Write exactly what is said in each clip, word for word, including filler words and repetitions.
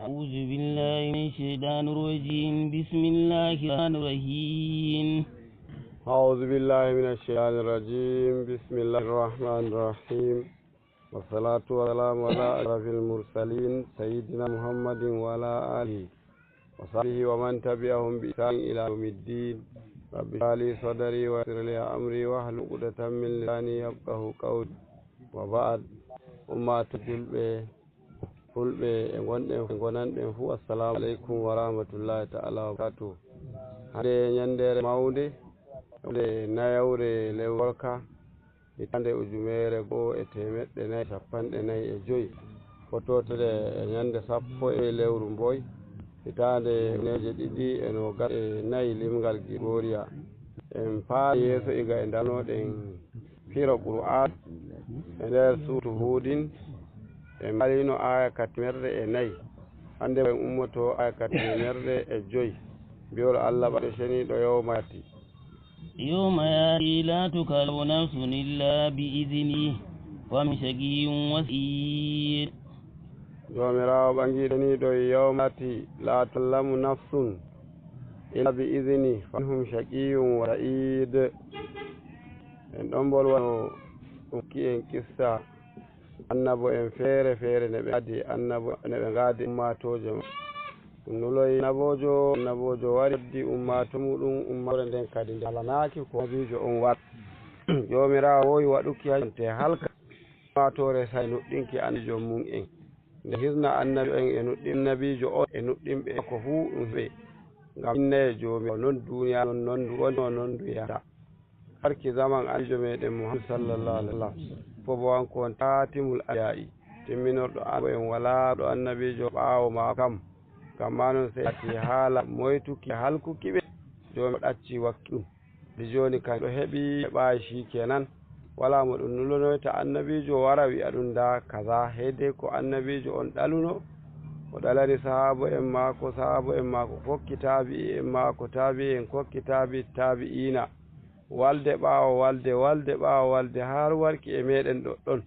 أعوذ بالله من الشيطان الرجيم. بسم الله الرحمن الرحيم. أعوذ بالله من الشيطان الرجيم. بسم الله الرحمن الرحيم. والصلاة والسلام على أشرف المرسلين سيدنا محمد وعلى آله وصحبه ومن تبعهم بإحسان إلى يوم الدين. رب اشرح لي صدري ويسر لي أمري واحلل عقدة من لساني يفقهوا قولي. وبعد. Ummaatooɓe julɓe, fulɓe e gonɗen, e gonanɗen fuu, assalamu aleykum wa rahmatullahi ta'ala wa barakatuh. Hannde ñanndeere mawnde, nde nayawre lewru gorka, hitaande ujunere goo e teemeɗɗe nayi e cappanɗe nayi e joy, fototire e ñannde sappo e lewru mboy, hitaande ujineeje ɗiɗi e noogas e nayi limgal Gregoriya. En paari yeeso iga e darnoɗen firo Qur'aan e nder suuratu Huudin, en mbalino aaya ka teemerre e nayi. Hannde en ummoto aaya ka teemerre e joy. Bi'ol Allah ɓangiiɗo ceniiɗo, yawma yaati. يوم يأتي لا تكلم نفس إلا بإذنه فمنهم شقي وسعيد. Joomiraawo ɓangiiɗo ceniiɗo, yawma yaati la tukallamu nafsun illa bi iznihi faminhum shaqiyyun wa sa'id. En ɗon mbolwano ɗum ki en kissa annabo en feere feere ne ɓe ngaadi annabo ne ɓe ngaadi ummaatooje maɓɓe. Ɗum nuloyi annaboojo, annaboojo wari waddi ummaatoo muɗum, ummaatoore nden kadi nde halanaaki ko annabiijo on waɗi. Joomiraawo woowi waɗuki hajjante halka ummaatoore sa'i nuɗɗinki annabiijo mum en. Nde hisna annabiijo en e nuɗɗin annabiijo on e nuɗɗinɓe ko fuu ɗum heɓe. Ngam innaye Joomiraawo non duuniya non, non ndu woni, non ndu yahata. Barki zaman annabiijo meɗen Muhammad sallallahu alaihi wasallam, fo bo kanko on tatimul anbiya'i, timminorɗo annabo en, walaa ɗo annabiijo ɓaawo maako kam. Ngam maajum sey ati haala moytuki halkuki ɓe, Joomiraawo ɗacci wakki ɗum. Di jooni kan ɗo heɓi heɓaayi shi kenan. Walaa mo ɗum nulonoyta annabiijo wara wi'a ɗum ndaa kaza, heede ko annabiijo on ɗaluno, o ɗalani sahaabo en maako, sahaabo en maako kokki taabi'i en maako, taabi'i en kokki taabi'i taabi'iina. Walde ɓaawo walde, walde ɓaawo walde, har warki e meɗen ɗo ɗon.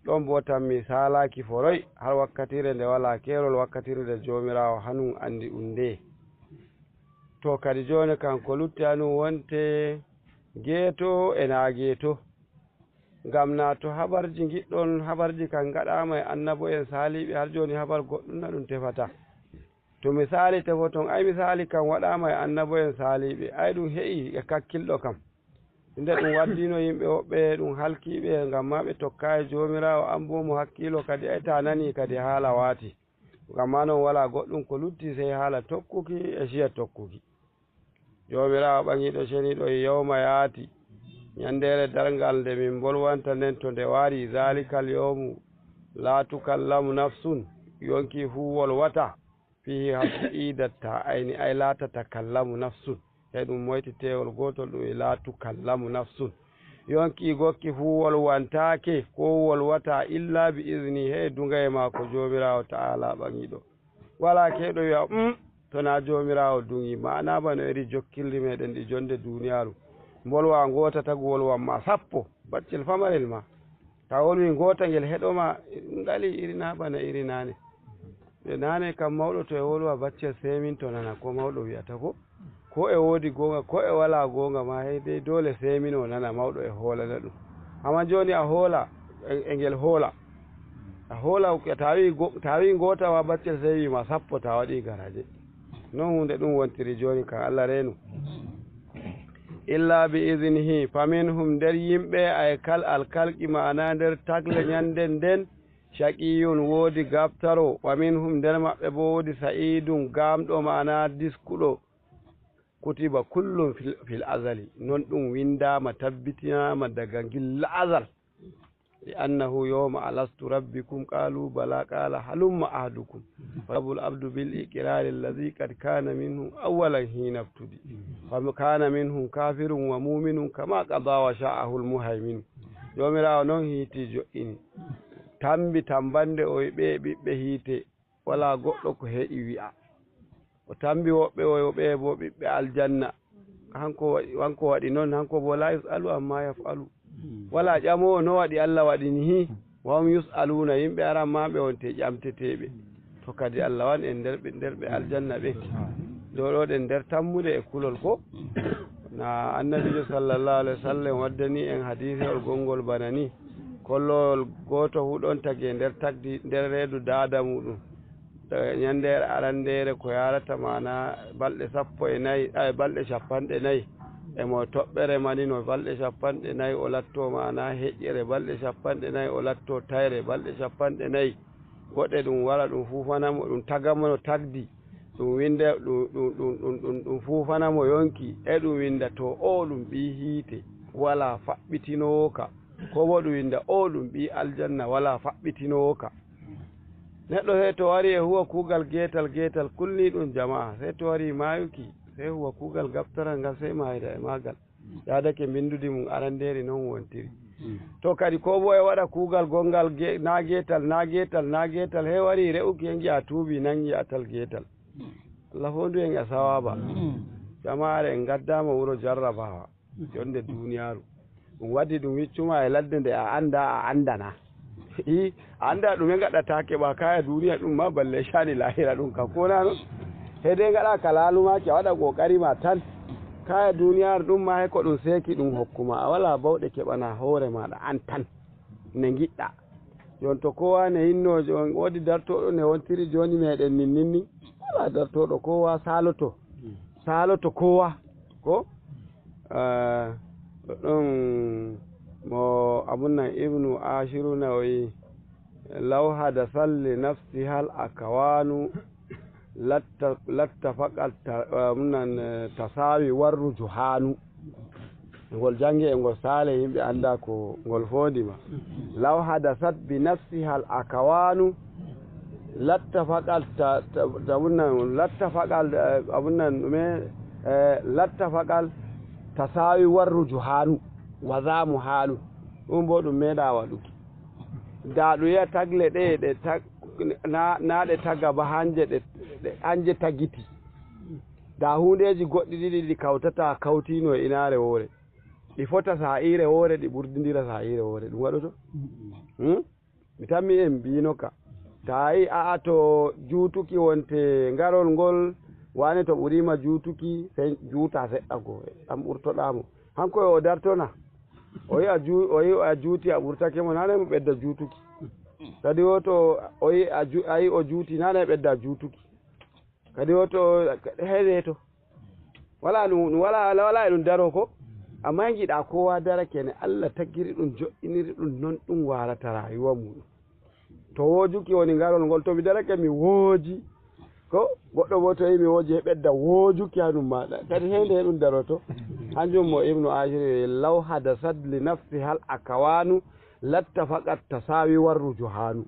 Ɗon bo tammi saalaaki foroy, har wakkatiire nde walaa keerol, wakkatiire nde Joomiraawo hanun anndi ɗum nde. To kadi jooni kan ko lutti hanun wonte geeto e naa geeto. Ngam naa to habarji ngiɗɗon, habarji kan ngaɗaama e annabo'en saaliiɓe, har jooni habar goɗɗum na ɗum tefata. To misaali tefoton, ay misaali kan waɗaama e annabo'en saaliiɓe, ay ɗum he'i e kakkilɗo kam. Nde ɗum waddino yimɓe woɓɓe, ɗum halkiiɓe, ngam maa ɓe tokkaayi Joomiraawo, an boo mo hakkiilo kadi, ay taa nanii kadi haala waati. Ngam maa non walaa goɗɗum ko lutti sey haala tokkuki e ciya tokkuki. Joomiraawo ɓangiiɗo ceniiɗo, yawma yaati, ñanndeere darngal nde min mbolwanta nden, to nde wari, zaalikal yawmu laa tukallamu nafsun, yonki fuu wolwata, fiihi, haa iidatta ayni, ay laa tatakallamu nafsun, he ɗum moytiteewol gootol ɗum e laa tukallamu nafsun. Yonki gokki fuu wolwantaake, koo wolwata, illaa bi iznihi, he duŋaye maako Joomiraawo Ta'aala ɓangiiɗo. Walaa keewɗo wi'a, "Um, to naa Joomiraawo duŋi." Maana bano iri jokkirli meɗen ɗi jonde duuniyaaru. Mbolwa ngoota tagu wolwan ma sappo, baccel famarel ma. Ta wolwi ngoota ngel heɗo ma, ngali iri na bana iri naane. Ɓe naane kam mawɗo to e wolwa baccel seminto nana ko mawɗo wi'ata ko. Ko e woodi goonga, ko e walaa goonga ma, hey dey doole semino nana mawɗo e hoolana ɗum. Amma jooni a hoola, e, e ngel hoola. A hoola, ta wi go-, ta wi ngoota ma baccel sey wi ma sappo ta waɗi garaje. Non huunde ɗum wontiri jooni kan Allah reenu. Illa bi iznihi, faminhum nder yimɓe ay kal alkalqi ma'ana nder tagle ñanden nden, shaqiyun woodi gaftaro, wa minhum nder maɓɓe bo woodi sa'idun gaamɗo ma'ana diskuɗo. Kutiba kullun fil, fil azali, non ɗum windaama, tabbitinaama daga gilla azal. Li annahu yawma alastu rabbikum, qalu bala, qala halumma ahadukum. Fayabul abdu bil iqrari allazi qad kana minhu awwalan hina ibtudi. Fa kana minhum kafirun wa mu'minun kama qada wa sha'ahu al muhaiminu. Joomiraawo non hiiti jo'ini. Tambi tambande o e ɓe ɓiɓɓe hiite. Walaa goɗɗo ko he'i wi'a. O tambi woɓɓe, o yo ɓe bo ɓiɓɓe aljanna. Hanko wa-, hanko waɗi non, hanko bo la yus'alu amma yaf'alu. Walaa ƴamoowo no waɗi Allah waɗi ni hi. Wa hum yus'aluna, yimɓe aran ma ɓe wonte ƴamteteeɓe. To kadi Allah wan en nder ɓe, nder ɓe aljanna ɓen. Jooɗoɗen nder tammude e kulol ko. Na Annabiijo sallallahu alaihi wasallam waddani en hadiisewol gonngol bana ni. Kollowol gooto fuu ɗon tagi e nder tagdi, nder reedu daada muuɗum. Eh, ɲandeere arandeere ko yaarata maana balɗe sappo e nayi, ay, balɗe cappanɗe nayi. E mo toɓɓere mani no balɗe cappanɗe nayi o latto maana heƴƴere, balɗe cappanɗe nayi o latto tayre, balɗe cappanɗe nayi. Goɗɗe ɗum wara ɗum fuufana mo, ɗum taga mo no tagdi, ɗum winnda, ɗum, ɗum, ɗum, ɗum, ɗum, ɗum fuufana mo yonki, e ɗum winnda to o ɗum ɓii hiite, walaa faɓɓitinoowo ka, ko bo ɗum winnda o ɗum ɓii aljanna, walaa faɓɓitinoowo ka. Neɗɗo sey to wari e huwa kuugal geetal, geetal kulniiɗum jamaa, sey to wari maayuki, sey huwa kuugal gabtaral ngal, sey maayda e maagal. Yaadake mbinndudi mum arandeeri non wontiri. To kadi ko bo e waɗa kuugal gonngal ge-, naa geetal, naa geetal, naa geetal, he wari re'uki he ngi'a tuubi nan ngi'a tal geetal. Allah foondu en e sawaaba. Jamaare en ngaddaama wuro jarrabawa, jonnde duuniyaaru. Ɗum waddi ɗum wiccuma e ladde nde a annda, a anndana. I, a annda ɗume ngaɗata keɓa kaya duuniya ɗum ma balle cani laahira ɗum kam ko na non. He dai ngaɗa ka laalumaaki a waɗa ƙoƙari ma tan. Kaya duuniyaaru ɗum ma he ko ɗum seeki ɗum hokkuma. A walaa bawɗe keɓana hoore maaɗa an tan. Ne ngiɗɗa. Jon to kowa ne yinno jon woodi dartooɗo ne wontiri jooni meɗen nin nin ni. Walaa dartooɗo kowa saaloto. Saaloto kowa. Ko? Eh, ɗum mo abun nan Ibnu Ashiru na o yi, "Law hadasat li nafsi hal akawanu latta, latta faqal ta-, abun nan, eh, tasawi warru juhanu." Ngol jannge e ngol saale yimɓe annda ko ngol fondi ma. "Law hadasat bi nafsi hal akawanu." Latta faɗal ta, ta, ta, abun nan, latta faɗal, eh, abun nan ɗume, eh, latta faɗal tasaawi warru juhaanu, wa zaamu haalu. Ɗum bo ɗum meeɗa waɗuki. Da ɗum yi'a tagle ɗe, ɗe tag-, na, na ɗe taga ba hanje ɗe, ɗe hanje tagiti. Da huundeeji goɗɗi ɗiɗi ɗi kawtata kawtino e inaare woore. Ɗi fota saa'iire woore, ɗi ɓurdindira saa'iire woore. Ɗum waɗoto? Hmm? Mi tammi en mbiino ka. Ta yi a'a to juutuki wonte ngarol ngol, wane to ɓuriima juutuki, sey juuta seɗɗa go, ɗam ɓurtoɗaa mo. Hanko yo o dartona. O yi a ju-, o yi a juuti a ɓurtake mo, nane mo ɓedda juutuki. Kadi o to o yi a ju-, a yi o juuti, nane ɓedda juutuki. Kadi o to, heyre to. Wala ɗum, ɗum wala, wala, wala e ɗum daro ko. Amma ngiɗa kowa dara kene, Allah tagiri ɗum, jo'iniri ɗum, non ɗum warata rayuwa muɗum. To wojuki woni ngarol ngol, to mi darake mi woji. Ko goɗɗo bo to yi mi woji he ɓedda wojuki hanum maɗa. Kadi hende he ɗum daroto. Hanjum mo Ibnu Ashir, "Law hadasat li nafsi hal akawanu latta faqat tasawi warru juhanu."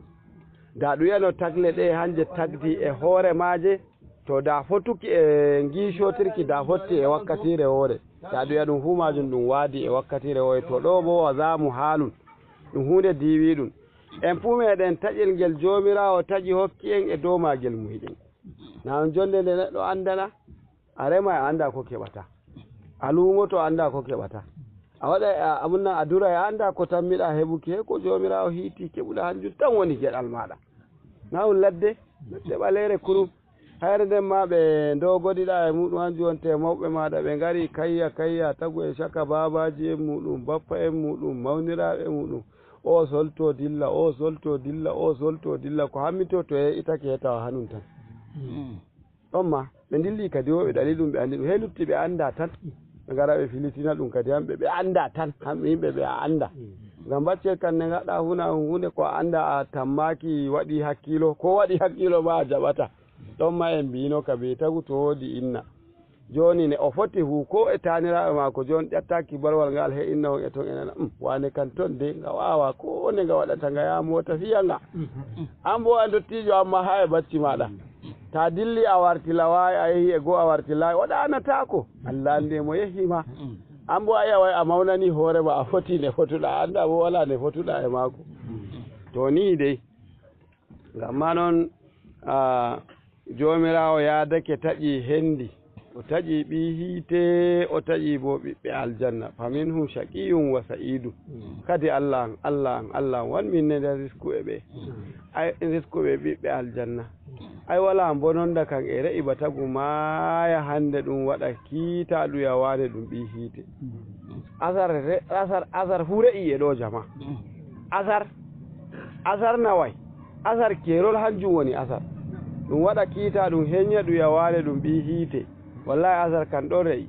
Da ɗum yano tagle ɗe hanje tagdi e hoore maaje, to da fotuki e ngiicotirki da fotti e wakkatiire woore. Da ɗum ya ɗum fuu maajum ɗum waadi e wakkatiire woore. To ɗo bo wa zaamu haalun, ɗum huunde diiwiiɗum. En fuu meɗen taƴel ngel Joomiraawo taƴi hokki en e dow maagel muhiɗen. Na on jonde nde neɗɗo anndana, a rema a annda ko keɓata. A luumoto a annda ko keɓata. A waɗa a, a munna a dura a annda ko tammiɗa heɓuki. He ko Joomiraawo hiiti keɓuɗa hanjum tan woni geɗal maaɗa. Na on ladde, ladde ɓaleere kurum. Hayre nden ma ɓe ndogodiɗa e muɗum hanjum wonte mawɓe maaɗa ɓe ngari kayya kayya tagu e caka baabaaji en muɗum, bappa en muɗum, mawniraaɓe muɗum. O solto dilla, o solto dilla, o solto dilla. Ko hammito to e itake he tawa hanum tan. Ɗon ma, ɓe ndilli kadi o, ɓe ɗali ɗum, ɓe anndi ɗum. He lutti ɓe annda tan. Ɓe ngara ɓe filitina ɗum kadi hamɓe, ɓe annda tan. Hamɓe yimɓe ɓe a annda. Ngam baccel kan ne ngaɗa huna huunde ko a annda a tammaaki waɗi hakkiilo. Ko waɗi hakkiilo ma a jaɓata. Ɗon ma en mbiino ka be tagu to woodi inna. Jooni ne o foti hu ko e taaniraaɓe maako, jooni ƴattaaki barwal ngal he inna on e ton e nana, "Um, waane kan ton de, nga waawa ko ne nga waɗata, nga yaa moota fiya nga." An bo a ndottiijo, amma haa e bacci maaɗa. Ta dilli a warti lawaayi, a yehi e goo a warti lawaayi, o ɗaanataako. Allah anndi e mo yehi ma. An bo a yi'a way a mawnani hoore ma, a foti ne fotuɗa, a annda bo walaa ne fotuɗa e maako. To nii dey. Ngam ma non, a, Joomiraawo yaadake taƴi hendi, o taƴi ɓii hiite, o taƴi bo ɓiɓɓe aljanna. "Fa minhum shaqiyyun wa sa'idu." Kadi Allah an, Allah an, Allah an, wan min ne nder riskuɓe ɓe. Ay, riskuɓe ɓiɓɓe aljanna. Ay walaa mbononnda kan e re'i ba tagu maaya hannde ɗum waɗa kiita ɗum yawaade ɗum ɓii hiite. Asar re-, asar, asar fu re'i e ɗoo jama. Asar, asar naway. Asar keerol hanjum woni asar. Ɗum waɗa kiita ɗum heñña ɗum yawaade ɗum ɓii hiite. Wallahi asar kan ɗon re'i.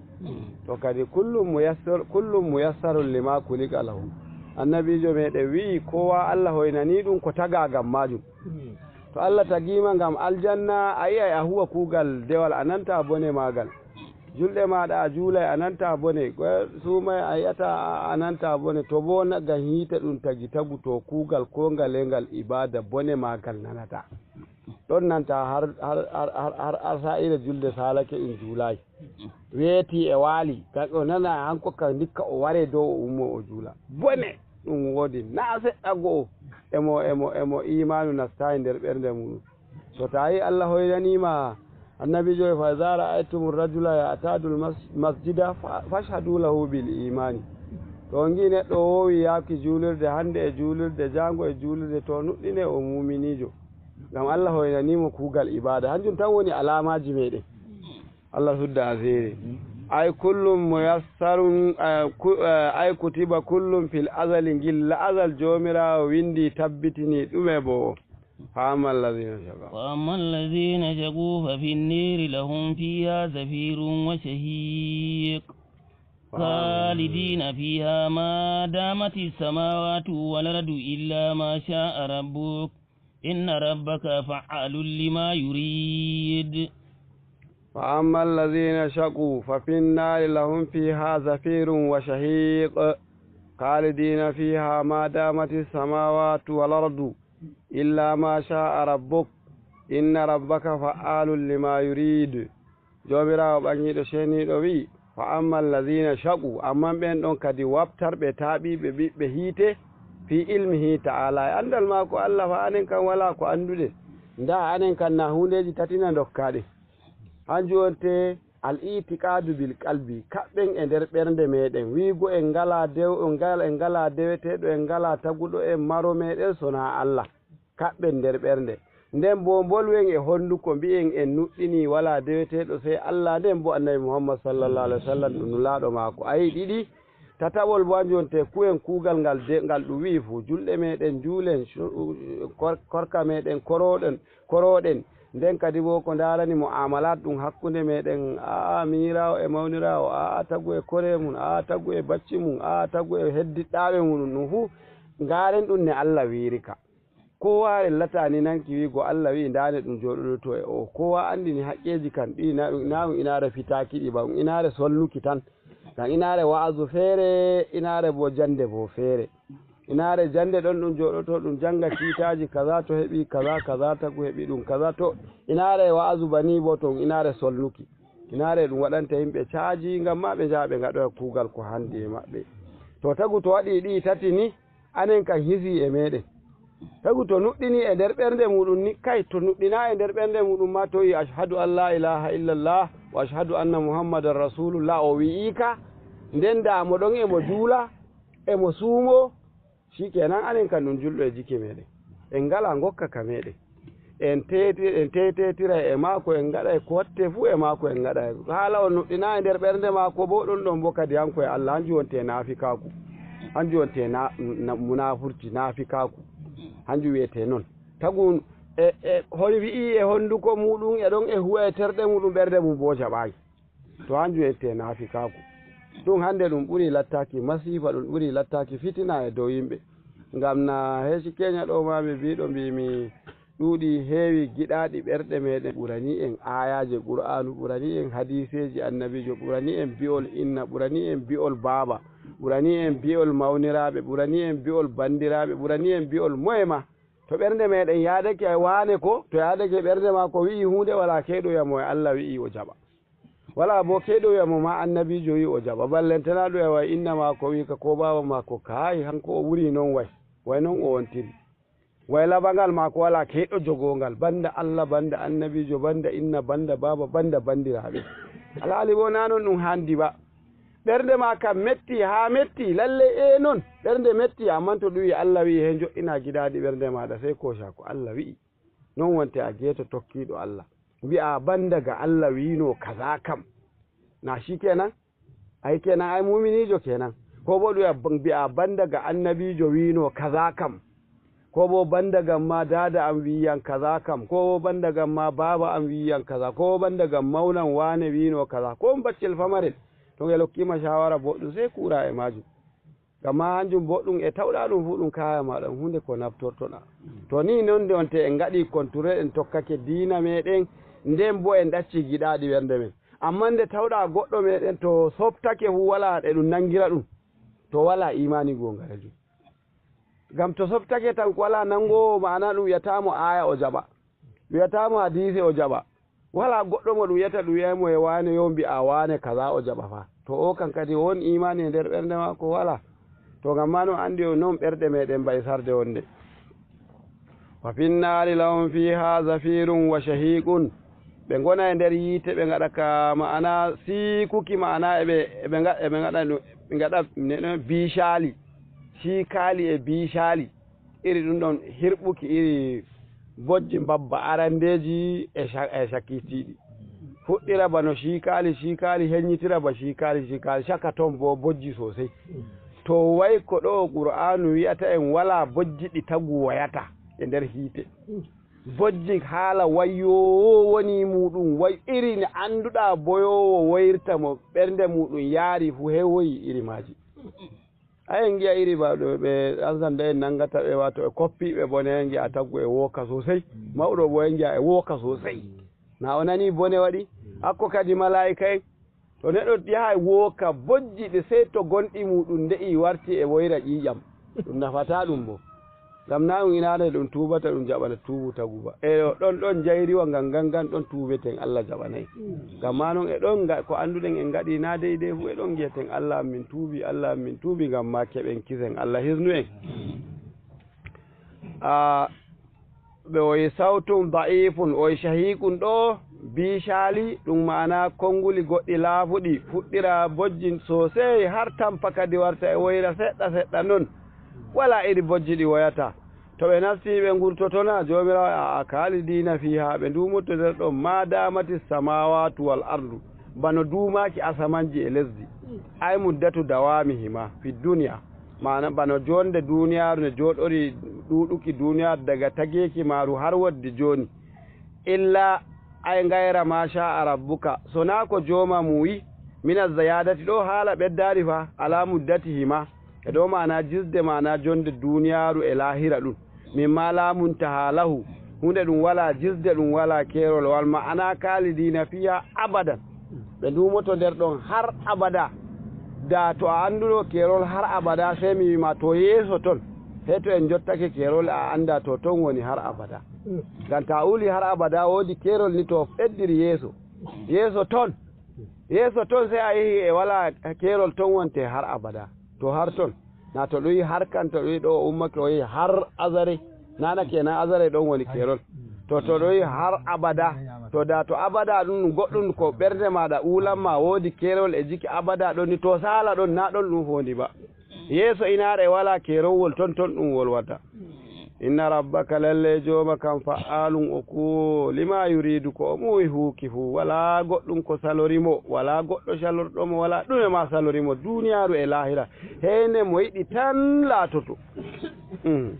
To kadi kullum muyassar, kullum muyassarun lima kulika lahu. Annabiijo meɗen wi'i kowa Allah hoynanii ɗum ko tagaa ngam maajum. To Allah tagiima ngam aljanna, a yi'ay a huwa kuugal dewal, a nanta bone maagal. Julɗe maaɗa a juulay, a nanta bone. Ko suumay a yi'ata a, a nanta bone. To boo na-, ngam hiite ɗum tagi tagu, to kuugal koo ngale ngal ibaada bone maagal nanata. Ɗon nanta har, har, har, har, har, har saa'ire julde saalake ɗum juulay. Weetii e waali, kan o nana hanko kan ndikka o waree dow o ummoo o juula. Bone! Ɗum woodi naa seɗɗa go'o emo, emo, emo iimaanu nastaay nder ɓernde muɗum. To tawi Allah hoynaniima annabiijo e fa iza ra'aytumu rajula ya'tadul mas-, masjida fa-, fashhadu lahu bil iimaani. To on ngi'i neɗɗo woowi yaaki juulirde hannde e juulirde jaango e juulirde to nuɗɗine o muuminiijo. Ngam Allah hoynaniimo kuugal ibaada. Hanjum tan woni alaamaaji meɗen. Allah sudda asiiri. Ay kullum muyassarun, eh, ku-, eh, ay kutiba kullum fil azali, gilla azal Joomiraawo winndi tabbitini ɗume bo. Fa ammal lazina shaqaw. وأما الذين شقوا ففي النار لهم فيها زفير وشهيق. خالدين فيها ما دامت السماوات والأرض إلا ما شاء ربك. إن ربك فعال لما يريد. فأما الذين شقوا ففي النار لهم فيها زفير وشهيق خالدين فيها ما دامت السماوات والأرض إلا ما شاء ربك إن ربك فعال لما يريد. Joomiraawo ɓaŋiiɗo ceniiɗo wi'i, "Fa ammal lazina shaqu," amman ɓen ɗon kadi waptarɓe taaɓiiɓe ɓiɓɓe hiite, "fi ilmihi ta'ala," e anndal maako Allah fa anen kan walaa ko annduɗen. Ndaa anen kan na huundeeji tati na ndokkaɗen. Hanjum wonte al itiqaadu bil qalbi, kaɓɓen e nder ɓernde meɗen, wi'igo en ngalaa dew-, en ngal-, en ngalaa deweteeɗo, en ngalaa taguɗo en maro meɗen sonaa Allah. Kaɓɓen nder ɓernde. Nden boo mbolwen e honduko mbi'en en nuɗɗinii walaa deweteeɗo sey Allah, nden boo Annabi Muhammad sallallahu alaihi wasallam ɗum nulaaɗo maako. Ayi ɗiɗi, tataɓol boo hanjum wonte ku'en kuugal ngal de-, ngal ɗum wi'i fuu, julɗe meɗen njuulen, cu-, kor-, korka meɗen korooɗen, korooɗen. Nden kadi boo ko ndaarani mu'amalat ɗum hakkunde meɗen, aa miñiraawo e mawniraawo, aa tagu e koree mum, aa tagu e bacci mum, aa tagu e heddiɗɗaaɓe muɗum, ɗum fuu ngaaren ɗum ne Allah wi'iri ka. Kowa ellata ni nanki wi'igo Allah wi'i ndaane ɗum jooɗodoto e o. Kowa anndi ni haqqeeji kan ɗi na, na ɗum inaare fitaaki ɗi ba, ɗum inaare solluki tan. Ngam inaare wa'azu feere, inaare boo jannde boo feere. Inaare jannde ɗon ɗum jooɗoto ɗum jannga kiitaaji kaza to heɓi kaza, kaza tagu heɓi ɗum kaza. To inaare wa'azu bani boo to ɗum inaare solluki. Inaare ɗum waɗanta yimɓe caaji ngam ma ɓe njaha ɓe ngaɗoya kuugal ko handi e maɓɓe. To tagu to waɗi ɗi tati ni, anen kan hisi e meɗen. Tagu to nuɗɗini e nder ɓernde muɗum ni, kay to nuɗɗina e nder ɓernde muɗum ma to wi'i, "Ashhadu an la ilaha illallah wa ashhadu anna Muhammadan rasulullah," o wi'i ka, nden da mo ɗon e mo juula, e mo suumo, shikenan anen kan ɗum julɗo e jiki meɗen. En ngala ngokka ka meɗen. En teti-, en tetetira e maako, en ngaɗa e ko watte fuu e maako, en ngaɗa e haala on nuɗɗina e nder ɓernde maako boo, ɗon ɗon boo kadi hanko e Allah, hanjum wonte naafikaaku. Hanjum wonte na-, na-, munafurci, naafikaaku. Hanjum wi'ete non. Tagu e, e, hon wi'i e honduko muɗum, e ɗon e huwa e terɗe muɗum, ɓernde mum boo jaɓaay. To hanjum ette naafikaaku. Ɗum hannde ɗum ɓuri lattaaki masiifa, ɗum ɓuri lattaaki fitina e dow yimɓe. Ngam na heesi keenya ɗo maa mi biiɗo mbiimi ɗuuɗi heewi giɗaaɗi ɓerɗe meeɗen. Ɓurani en aayaaje Qur'aanu, ɓurani en hadiiseeji Annabiijo, ɓurani en bi'ol inna, ɓurani en bi'ol baaba, ɓurani en bi'ol mawniraaɓe, ɓurani en bi'ol banndiraaɓe, ɓurani en bi'ol moye ma. To ɓernde meeɗen yaadake e waane ko, to yaadake e ɓernde maa ko wi'i huunde, walaa keeɗoya mo e Allah wi'i o jaɓa. Walaa boo keeɗoya mo maa Annabiijo wi'i o jaɓa. Ballantana ɗo e way inna maako wi'i ka koo baaba maako, kaay, hanko o ɓurii non way. Way non o wontiri. Way labangal maako walaa keeɗo jogoongal, banda Allah, banda Annabiijo, banda inna, banda baaba, banda bandiraaɓe. Alhaali boo naa non ɗum handi ba. Ɓernde maa kam metti haa metti, lalle e non. Ɓernde metti, amman to ɗum wi'i Allah wi'i, he jo'ina giɗaaɗi ɓernde maaɗa, sey kooca ko Allah wi'i. Non wonte a geeto tokkiiɗo Allah. Mbi'a banda ga Allah wiino kaza kam. Na shi kenan? Ai kenan ai muminiijo kenan. Ko bo ɗum mbi'a banda ga annabiijo wiino kaza kam. Ko bo banda gam ma daada am wiyan kaza kam. Ko bo banda gam ma baaba am wiyan kaza. Ko bo banda gam mawnan wane wiino kaza. Ko on baccel famarel. To ngel hokkima shawara boɗɗum, sai kura e majum. Gam ma hanjum boɗɗum e tawɗa ɗum fu ɗum kaya ma ɗum hunde ko naftortoɗa. To ni non de on te en ngaɗi konture en tokkake diina meɗen, nden bo en ɗacci giɗaɗi ɓernde men. Amma nde tawɗa goɗɗo meɗen to softake fu wala ɗe ɗum nangira ɗum. To wala imani gonga rajum. Gam to softake tan ko wala nangowo ma'ana ɗum wi'ata mo aya o jaɓa. Ɗum wi'ata mo hadisi o jaɓa. Wala goɗɗo mo ɗum wi'ata ɗum wi'ay mo e wane yo mbi'a wane kaza o jaɓa fa. To o kan kadi won imani e nder ɓernde mako wala. To gam ma non andi o non ɓerɗe meɗen mba'i sarde wonde. Wa finnaari lahum fiha zafirun wa shahiqun. Ɓe ngona e nder yiite ɓe ngaɗa ka ma'ana sikuki ma'ana eɓe eɓe nga- eɓe ngaɗa no- ɓe ngaɗa ne- no- bishali. Shikali e bishali. Iri ɗum ɗon hirɓuki iri bojji mbabba arandeeji e sha- e shakitiiɗi. Fuɗɗira bano shikali, shikali henyitira ba shikali, shikali shaka ton bo bojji sosai. To wai ko ɗo Qur'anu wi'ata en wala bojji ɗi tagu woyata e nder hiite. Bojji haala wayyoowo woni muɗum, way iri ne annduɗa boyoowo woyirta mo ɓernde muɗum yaari fu hewoyi iri maaji. Ayen ngi'a iri ba ɗo ɓe ɗan sanda en nangata ɓe wato e koppi ɓe bone en ngi'a taggu e woka sosai. Mawɗo bo en ngi'a e woka sosai. Na o nani bone waɗi? Hakko kadi malaa'ika en. To neɗɗo yaha wooka bojji ɗe sey to gonɗi muɗum nde'i warti e woyra ƴiiƴam. Ɗum nafata ɗum bo. Ngam na ɗum inaare ɗum tuubata ɗum jaɓana tuubu tagu ba. E ɗon ɗon jayriwa ngam ngan ngan ɗon tuubeten Allah jaɓanay. Ngam ma non e ɗon nga- ko annduɗen en ngaɗi na deydey fu e ɗon ngi'eten Allah am min tuubi, Allah am min tuubi ngam ma keɓen kisen Allah hisnu en. A ɓe oyi sawtun da'ifun oyi shahiqun ɗo bicaali ɗum ma'ana konnguli goɗɗi laafuɗi fuɗɗira bojji sosey har tampa kadi warta e woyra seɗɗa seɗɗa non. Wala iri bojji ɗi woyata. To ɓe nasti ɓe ngurtotona joomiraawo a'a kaalidina fiha ɓe nduumotto nder ɗon ma damati samawatu wal ardu bano duumaaki asamanji e lesdi. Ay muddatu dawamihima fi duniya. Maana bano jonde duniyaaru ne jooɗori ɗuuɗuki duniyaaru daga tageeki maaru har wodde jooni. Illa ay ngayra ma sha'a rabbuka so naa ko jooma mum wi. Mina ziyadati ɗo haala ɓeddaari fa ala muddatihima. E ɗo maana jisde maana jonde duniyaaru e laahira ɗum. Mimma la muntaha lahu. Hunde ɗum wala jisde ɗum wala keerol wal ma'ana kalidina fiha abadan. Ɓe ndumoto nder ɗon har abada. Da to a annduno keerol har abada sey mi wima to yeeso ton. He to en jottake keerol a annda to ton woni har abada. Ngam ta wuli har abada woodi keerol ni to feddiri yeeso. Yeeso ton. Yeeso ton sey a yehi e wala keerol ton wonte har abada. To har ton. Na to ɗum yi har kan to ɗum yi ɗo o ummake o yehi har azare. Nana kenan azare ɗon woni keerol. To to ɗum yi har abada. To da to abada ɗum goɗɗum ko ɓernde maɗa ulan ma woodi keerol e jiki abada ɗon ni to sala ɗon na ɗon ɗum fondi ba. Yeeso inaare wala keerowol ton ton ɗum wolwata. Inna rabbaka lalle jooma kam fa'alun o kuwo lima yuridu ko o muwi huuki fuu wala goɗɗum ko salori mo wala goɗɗo salorɗo mo wala ɗume ma salori mo duniyaaru e laahira. Heyne mo yiɗi tan laatoto. Mm.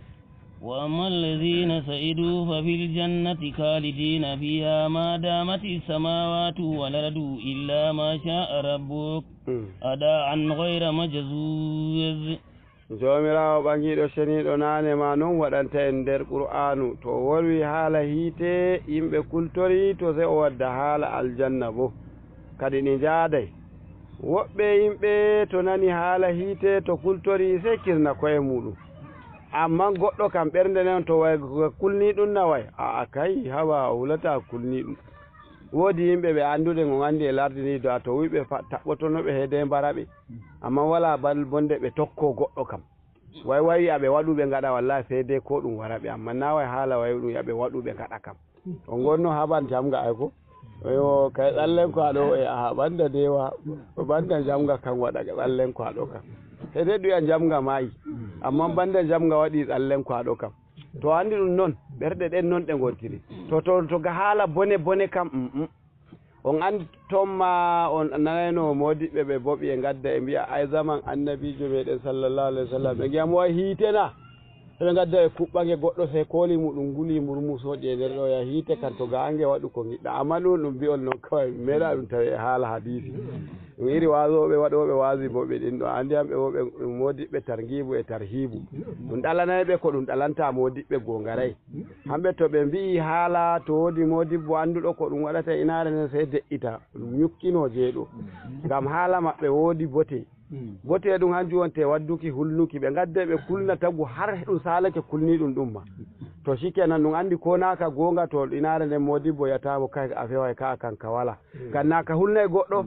وأما الذين سعدوا ففي الجنة خالدين فيها ما دامت السماوات والأرض إلا ما شاء ربك Mm. عطاء غير مجذوذ. Joomiraawo ɓaŋiiɗo ceniiɗo naane ma non waɗanta en nder Qur'aanu. To o wolwi haala hiite, yimɓe kultori to sey o wadda haala aljanna boo. Kadi ɗi njaaday. Woɓɓe yimɓe to nani haala hiite to kultori sey kirna ko'e muuɗum. Ammaa goɗɗo kam ɓernde nden to way kulni ɗum na way. A'a kay, haba o hulataa kulni ɗum. Woodi yimɓe ɓe annduɗen on anndi e lardi ndi da to wi'ɓe fa- taɓɓotono ɓe heede mbara ɓe. Ammaa walaa bal bonde ɓe tokko goɗɗo kam. Way way aɓe waɗu ɓe ngaɗa wallahi sey dai ko ɗum wara ɓe ammaa na way haala way ɗum aɓe waɗu ɓe ngaɗa kam. On gonno haban jamga ay ko. Yo kay ɗallen ko aɗo e aha banda dewa banda jamga kan waɗa ɗallen ko aɗo kam. Hede ɗuya jamga mayi. Ammaa banda jamga waɗi ɗallen ko aɗo kam. To anndi ɗum noon, ɓerɗe ɗen noon ɗe ngontiri. To, to, to ga haala bone, bone kam, mm, mm. On anndi toon ma on nanayno moodiɓɓe ɓe boɓi e ngadda e mbiya, "Ay zaman annabiijo meɗen sallallahu alaihi wasallam." Ɓe ngiya mo wayi hiite na. Ɓe ngadda ɓe kuɓɓa nge goɗɗo sey kooli muɗum nguli murmusoɗi e nder ɗo ya hiite kan to ga ange waɗu ko ngiɗɗa. Amma ɗum, ɗum bi'ol noon kawai meɗa ɗum tawe e haala hadisi. Ɗum iri waazooɓe waɗooɓe waazi boɓi ɗin ɗo. Anndi hamɓe woɓe moodiɓɓe targiibu e tarhiibu. Ɗum ɗalanay ɓe ko ɗum ɗalanta moodiɓɓe goongaray. Hamɓe to ɓe mbi'i haala to woodi moodibbo annduɗo ko ɗum waɗata inaare nden sey de'ita, ɗum ñukkinoo jeeɗo. Ngam haala maɓɓe woodi bote. Bote ɗum hanjum wonte wadduki hulnuki. Ɓe ngadde ɓe kulna tagu har ɗum saalake kulniiɗum ɗum ma. To shikenan ɗum anndi ko naaka goonga to inaare nden moodibbo yataamo kay a feway ka kan ka wala. Ngam naa ka hulnay goɗɗo,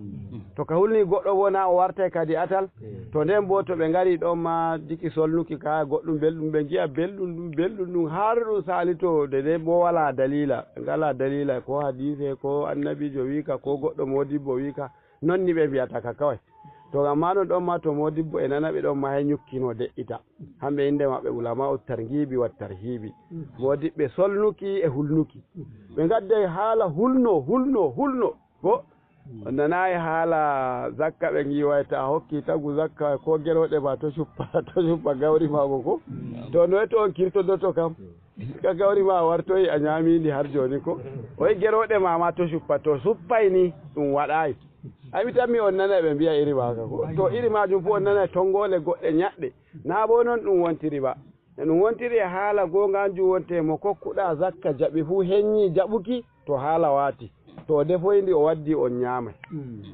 to ka hulni goɗɗo bo naa o wartay kadi atal. To nden bo to ɓe ngari ɗon ma jiki solnuki kaya goɗɗum belɗum, ɓe ngi'a belɗum ɗum, belɗum ɗum, har ɗum salito de nden bo wala dalila, ɓe ngala dalila ko hadise, ko annabijo wiika, ko goɗɗo modibbo wiika, non ni ɓe mbi'ata ka kawai. To amma non ɗon ma to modibbo e nana ɓe ɗon ma hay ñukkino de'ita. Hamɓe innde maɓɓe ulama'u targibi wa tarhibi. Moodiɓɓe solnuki e hulnuki. Ɓe ngadday haala hulno, hulno, hulno. Ko on nanayi haala zakka ɓe ngiway ta hokki tagu zakka ko geroɗe ma to cuppa, to cuppa gawri maako ko. To noye to on kirtodoto kam. Ka gawri ma wartoyi a ñamindi har joni ko. Oyi geroɗe ma ma to cuppa, to suppay ni ɗum waɗayi. A witanmi on nana ɓe mbiya iri maaka ko. To iri majum fof on nana tongole goɗɗe ñaɗɗe. Na bo non ɗum wontiri ba. E ɗum wontiri e haala goongaanju wonte mo kokkuɗaa zakka jaɓi fuu heññii jaɓuki, to haala waati, to o defoyndi o waddi on ñaamay.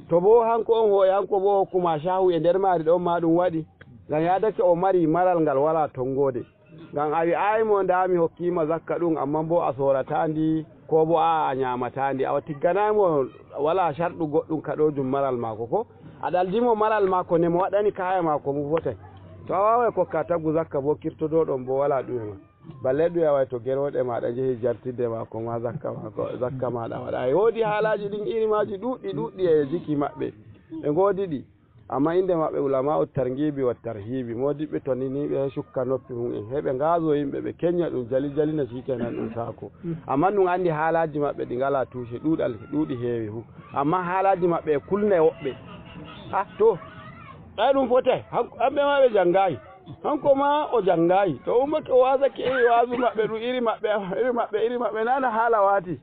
To boo hanko on hooyanko boo hokkuma caahu e nder maari ɗon maa ɗum waɗi, ngam yaadake o mari maral ngal walaa tonngoode. Ngam a wi'aayi mo ndaa mi hokkiima zakka ɗum, ammaa boo a soorataa ndi, koo boo aa'a a ñaamataa ndi, awa tigganaay mo walaa carɗu goɗɗum kaɗoojum maral maako ko? A ɗaldi mo maral maako nde mo waɗani kaaya maako mo fotay. To a waaway kokka tagu zakka boo kirtodooɗon boo walaa ɗume ma. Balle ɗume a wa'i to gerooɗe maaɗa njehi jartidde maako ma zakka maako, zakka maaɗa waɗaay. Woodi haalaaji ɗin iri maaji ɗuuɗɗi ɗuuɗɗi e jiki maɓɓe. Ɓe ngoodi ɗi. Amma innde maɓɓe ulama'u tarngiibi wa tarhiibi, moodiɓɓe toniniiɓe he cukka noppi mum en, he ɓe ngaazo yimɓe, ɓe keñña ɗum jali jalina sikenan ɗum saako. Amma ɗum anndi haalaaji maɓɓe ɗi ngalaa tuuse, ɗuuɗal, ɗuuɗi heewi hu. Amma haalaaji maɓɓe e kulna e woɓɓe. Ah, to, ɗay ɗum fotay, han-, hamɓe ma ɓe janngaayi. Hanko ma o janngaayi. To ummake o waazake iri waazu maɓɓe ɗum, iri maɓɓe, iri maɓɓe, iri maɓɓe, nana haala waati.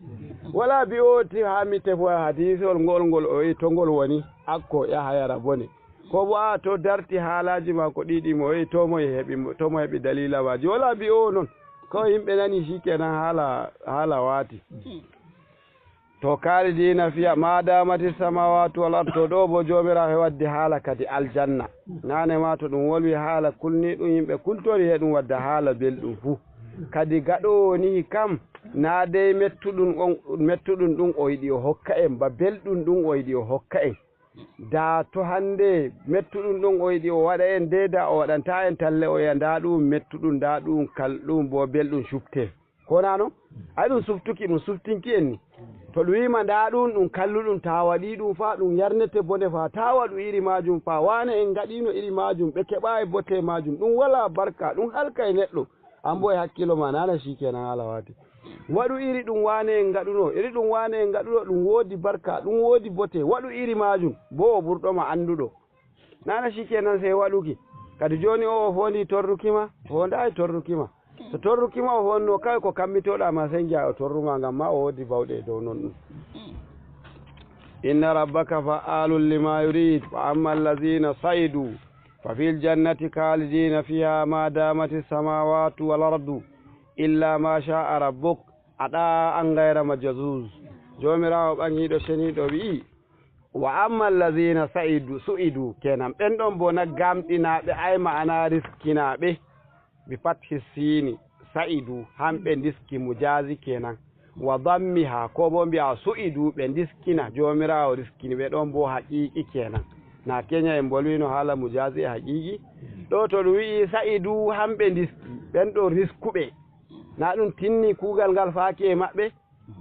Wala bi'o ti haa mi tefoya hadiisol ngol, ngol o wi'i to ngol woni, akko yaha yara bone. Ko bo a to darti haalaaji maako ɗiɗi mo, e to mo heɓi, to mo heɓi daliila maaji. Wala mbi'oowo non, ko yimɓe nani sikenan haala, haala waati. To kaalidiina fiya, ma damati samawatu wal ard, to ɗo bo Joomiraawo e waddi haala kadi aljanna. Naane ma to ɗum wolwi haala kulni ɗum yimɓe kultori he ɗum wadda haala belɗum fuu. Kadi gaɗoowo nihi kam, na dey mettuɗum on, mettuɗum ɗum o yiɗi o hokka en, ba belɗum ɗum o yiɗi o hokka en. Da to hannde mettuɗum ɗum o yiɗi o waɗa en, de da o waɗanta en talle o yi'a nda ɗum mettuɗum, nda ɗum kal-, ɗum bo belɗum sufte. Ko na non? Ay ɗum suftuki, ɗum suftinki en ni. To ɗum wi'ima nda ɗum, ɗum kalluɗum, ta waɗi ɗum fa ɗum yarnete bone fa, ta waɗu iri majum fa, wane en ngaɗino iri majum, ɓe keɓayi bote majum, ɗum wala barka, ɗum halkay neɗɗo. An bo e hakkilo ma nana sikenan haala waati. Waɗu iri ɗum wane en ngaɗuno, iri ɗum wane en ngaɗuno, ɗum woodi barka, ɗum woodi bote, waɗu iri majum, bo o ɓurɗo ma annduɗo. Nana sikenan sey waɗuki. Kadi joni o, o fondi torruki ma, o fondayi torruki ma. To torruki ma o fonno kawai ko kammitoɗa ma sey ngi'a o torru ma ngam ma o woodi bawɗe e dow non ɗum. Inna rabbaka fa'alun lima yurid, wa amma allazina sa'idu fa fil jannati khalidina fiha ma damati samawatu wal ardu illa ma sha'a rabbuk, ata an ghayra majzuz. Joomiraawo ɓaŋiiɗo ceniiɗo wi'i, wa amma allazina sa'idu, su'idu, kenan ɓen ɗon bo na gamɗinaaɓe, ay ma'ana riskinaaɓe, bi fathi sini, sa'idu, hamɓe ndiski mujazi kenan. Wa dammiha, ko bo mbi'a su'idu, ɓe ndiskina, Joomiraawo riskini ɓe ɗon bo haqiiqi kenan. Na keña en bolwino haala mujazi e haqiiqi. Ɗo to ɗum wi'i sa'idu, hamɓe ndiski, ɓen ɗo riskuɓe. Na ɗum tinni kuugal ngal faaki e maɓɓe?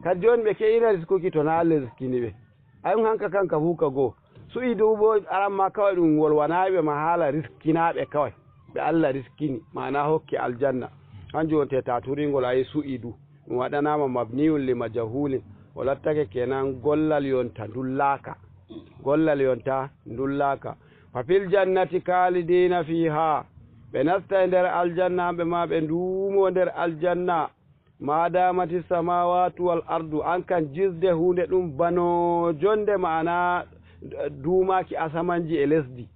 Kadi jooni ɓe ke'ina riskuki to na Allah riskini ɓe. Ay ɗum hanka kanka fuu ka goo. Su'idu bo aran ma kawai ɗum wolwanaayi ɓe ma haala riskinaaɓe kawai. Ɓe Allah riskini, maana hokki aljanna. Hanjum wonte ta turingol ayi su'idu. Ɗum waɗanaama mabniyun li majahulin. O lattake kenan gollal yonta ndullaaka. Gollal yonta ndullaaka. Fa fil jannati khalidina fiha. Ɓe nasta e nder aljanna, hamɓe ma ɓe nduumo nder aljanna. Ma damati samawatu wal ardu, an kan jisde huunde ɗum bano jonde, ma'ana duumaaki asamanji e lesdi.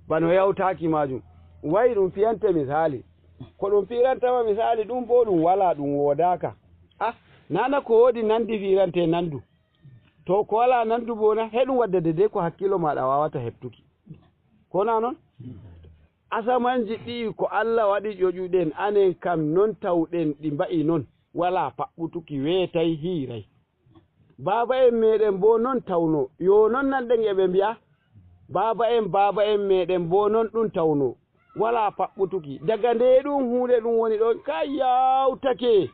Bano yawtaaki majum. Wayi ɗum fiyante misali. Ko ɗum firantama misali ɗum bo ɗum wala, ɗum wodaka. Ah, nana ko wodi nandi firante nandu. To ko wala nandu bo na, he ɗum wadda dede ko hakkilo maɗa wawata heptuki. Ko na non? Asamanji ɗi ko Allah waɗi ƴoƴuɗen, anen kam non tawɗen ɗi mba'i non. Wala paɓɓutuki, weetay, hiiray. Baaba'en meɗen bo non tawno. Yo non nanɗen e ɓe mbi'a, baaba'en, baaba'en meɗen bo non ɗum tawno. Wala paɓɓutuki. Daga nde ɗum huunde ɗum woni ɗon, ka yawtake.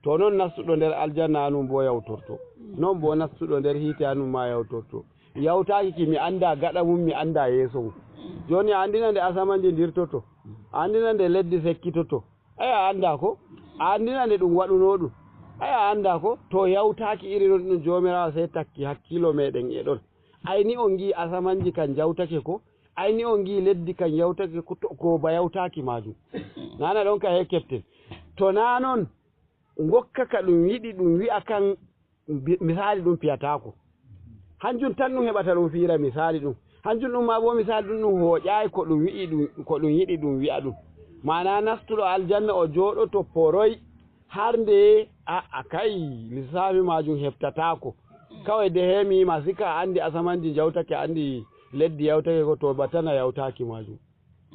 To non nastuɗo nder aljanna anum bo yawtorto. Non bo nastuɗo nder hiite anum ma yawtorto. Yawtaaki ki mi anda gaɗa mum, mi anda yeeso mum. Joni a andina nde asamanji ndirtoto. A andina nde leddi sekkitoto. Aya a anda ko? A andina nde ɗum waɗuno ɗum. Aya a anda ko? To yawtaaki iri non ɗum Joomiraawo sey takki hakkilo meɗen e ɗon. Ayni on ngi asamanji kan jawtake ko? Ayni on ngi leddi kan yawtake ko? To ko ba yawtaaki majum. Nana ɗon ka he kepten. To na non, ngokka ka ɗum yiɗi ɗum wi'a kan bi-, misali ɗum piyatako. Hanjum tan ɗum heɓata ɗum fiira misali ɗum. Hanjum ɗum ma bo misali ɗum, ɗum hoƴayi ko ɗum wi'i ɗum, ko ɗum yiɗi ɗum wi'a ɗum. Mana nastuɗo aljanna o jooɗoto poroy har nde a, a kai lissafi majum heftatako. Kawai de hemi masika a andi asamanji jawtake, a andi leddi yawtake ko to batana yawtaki majum.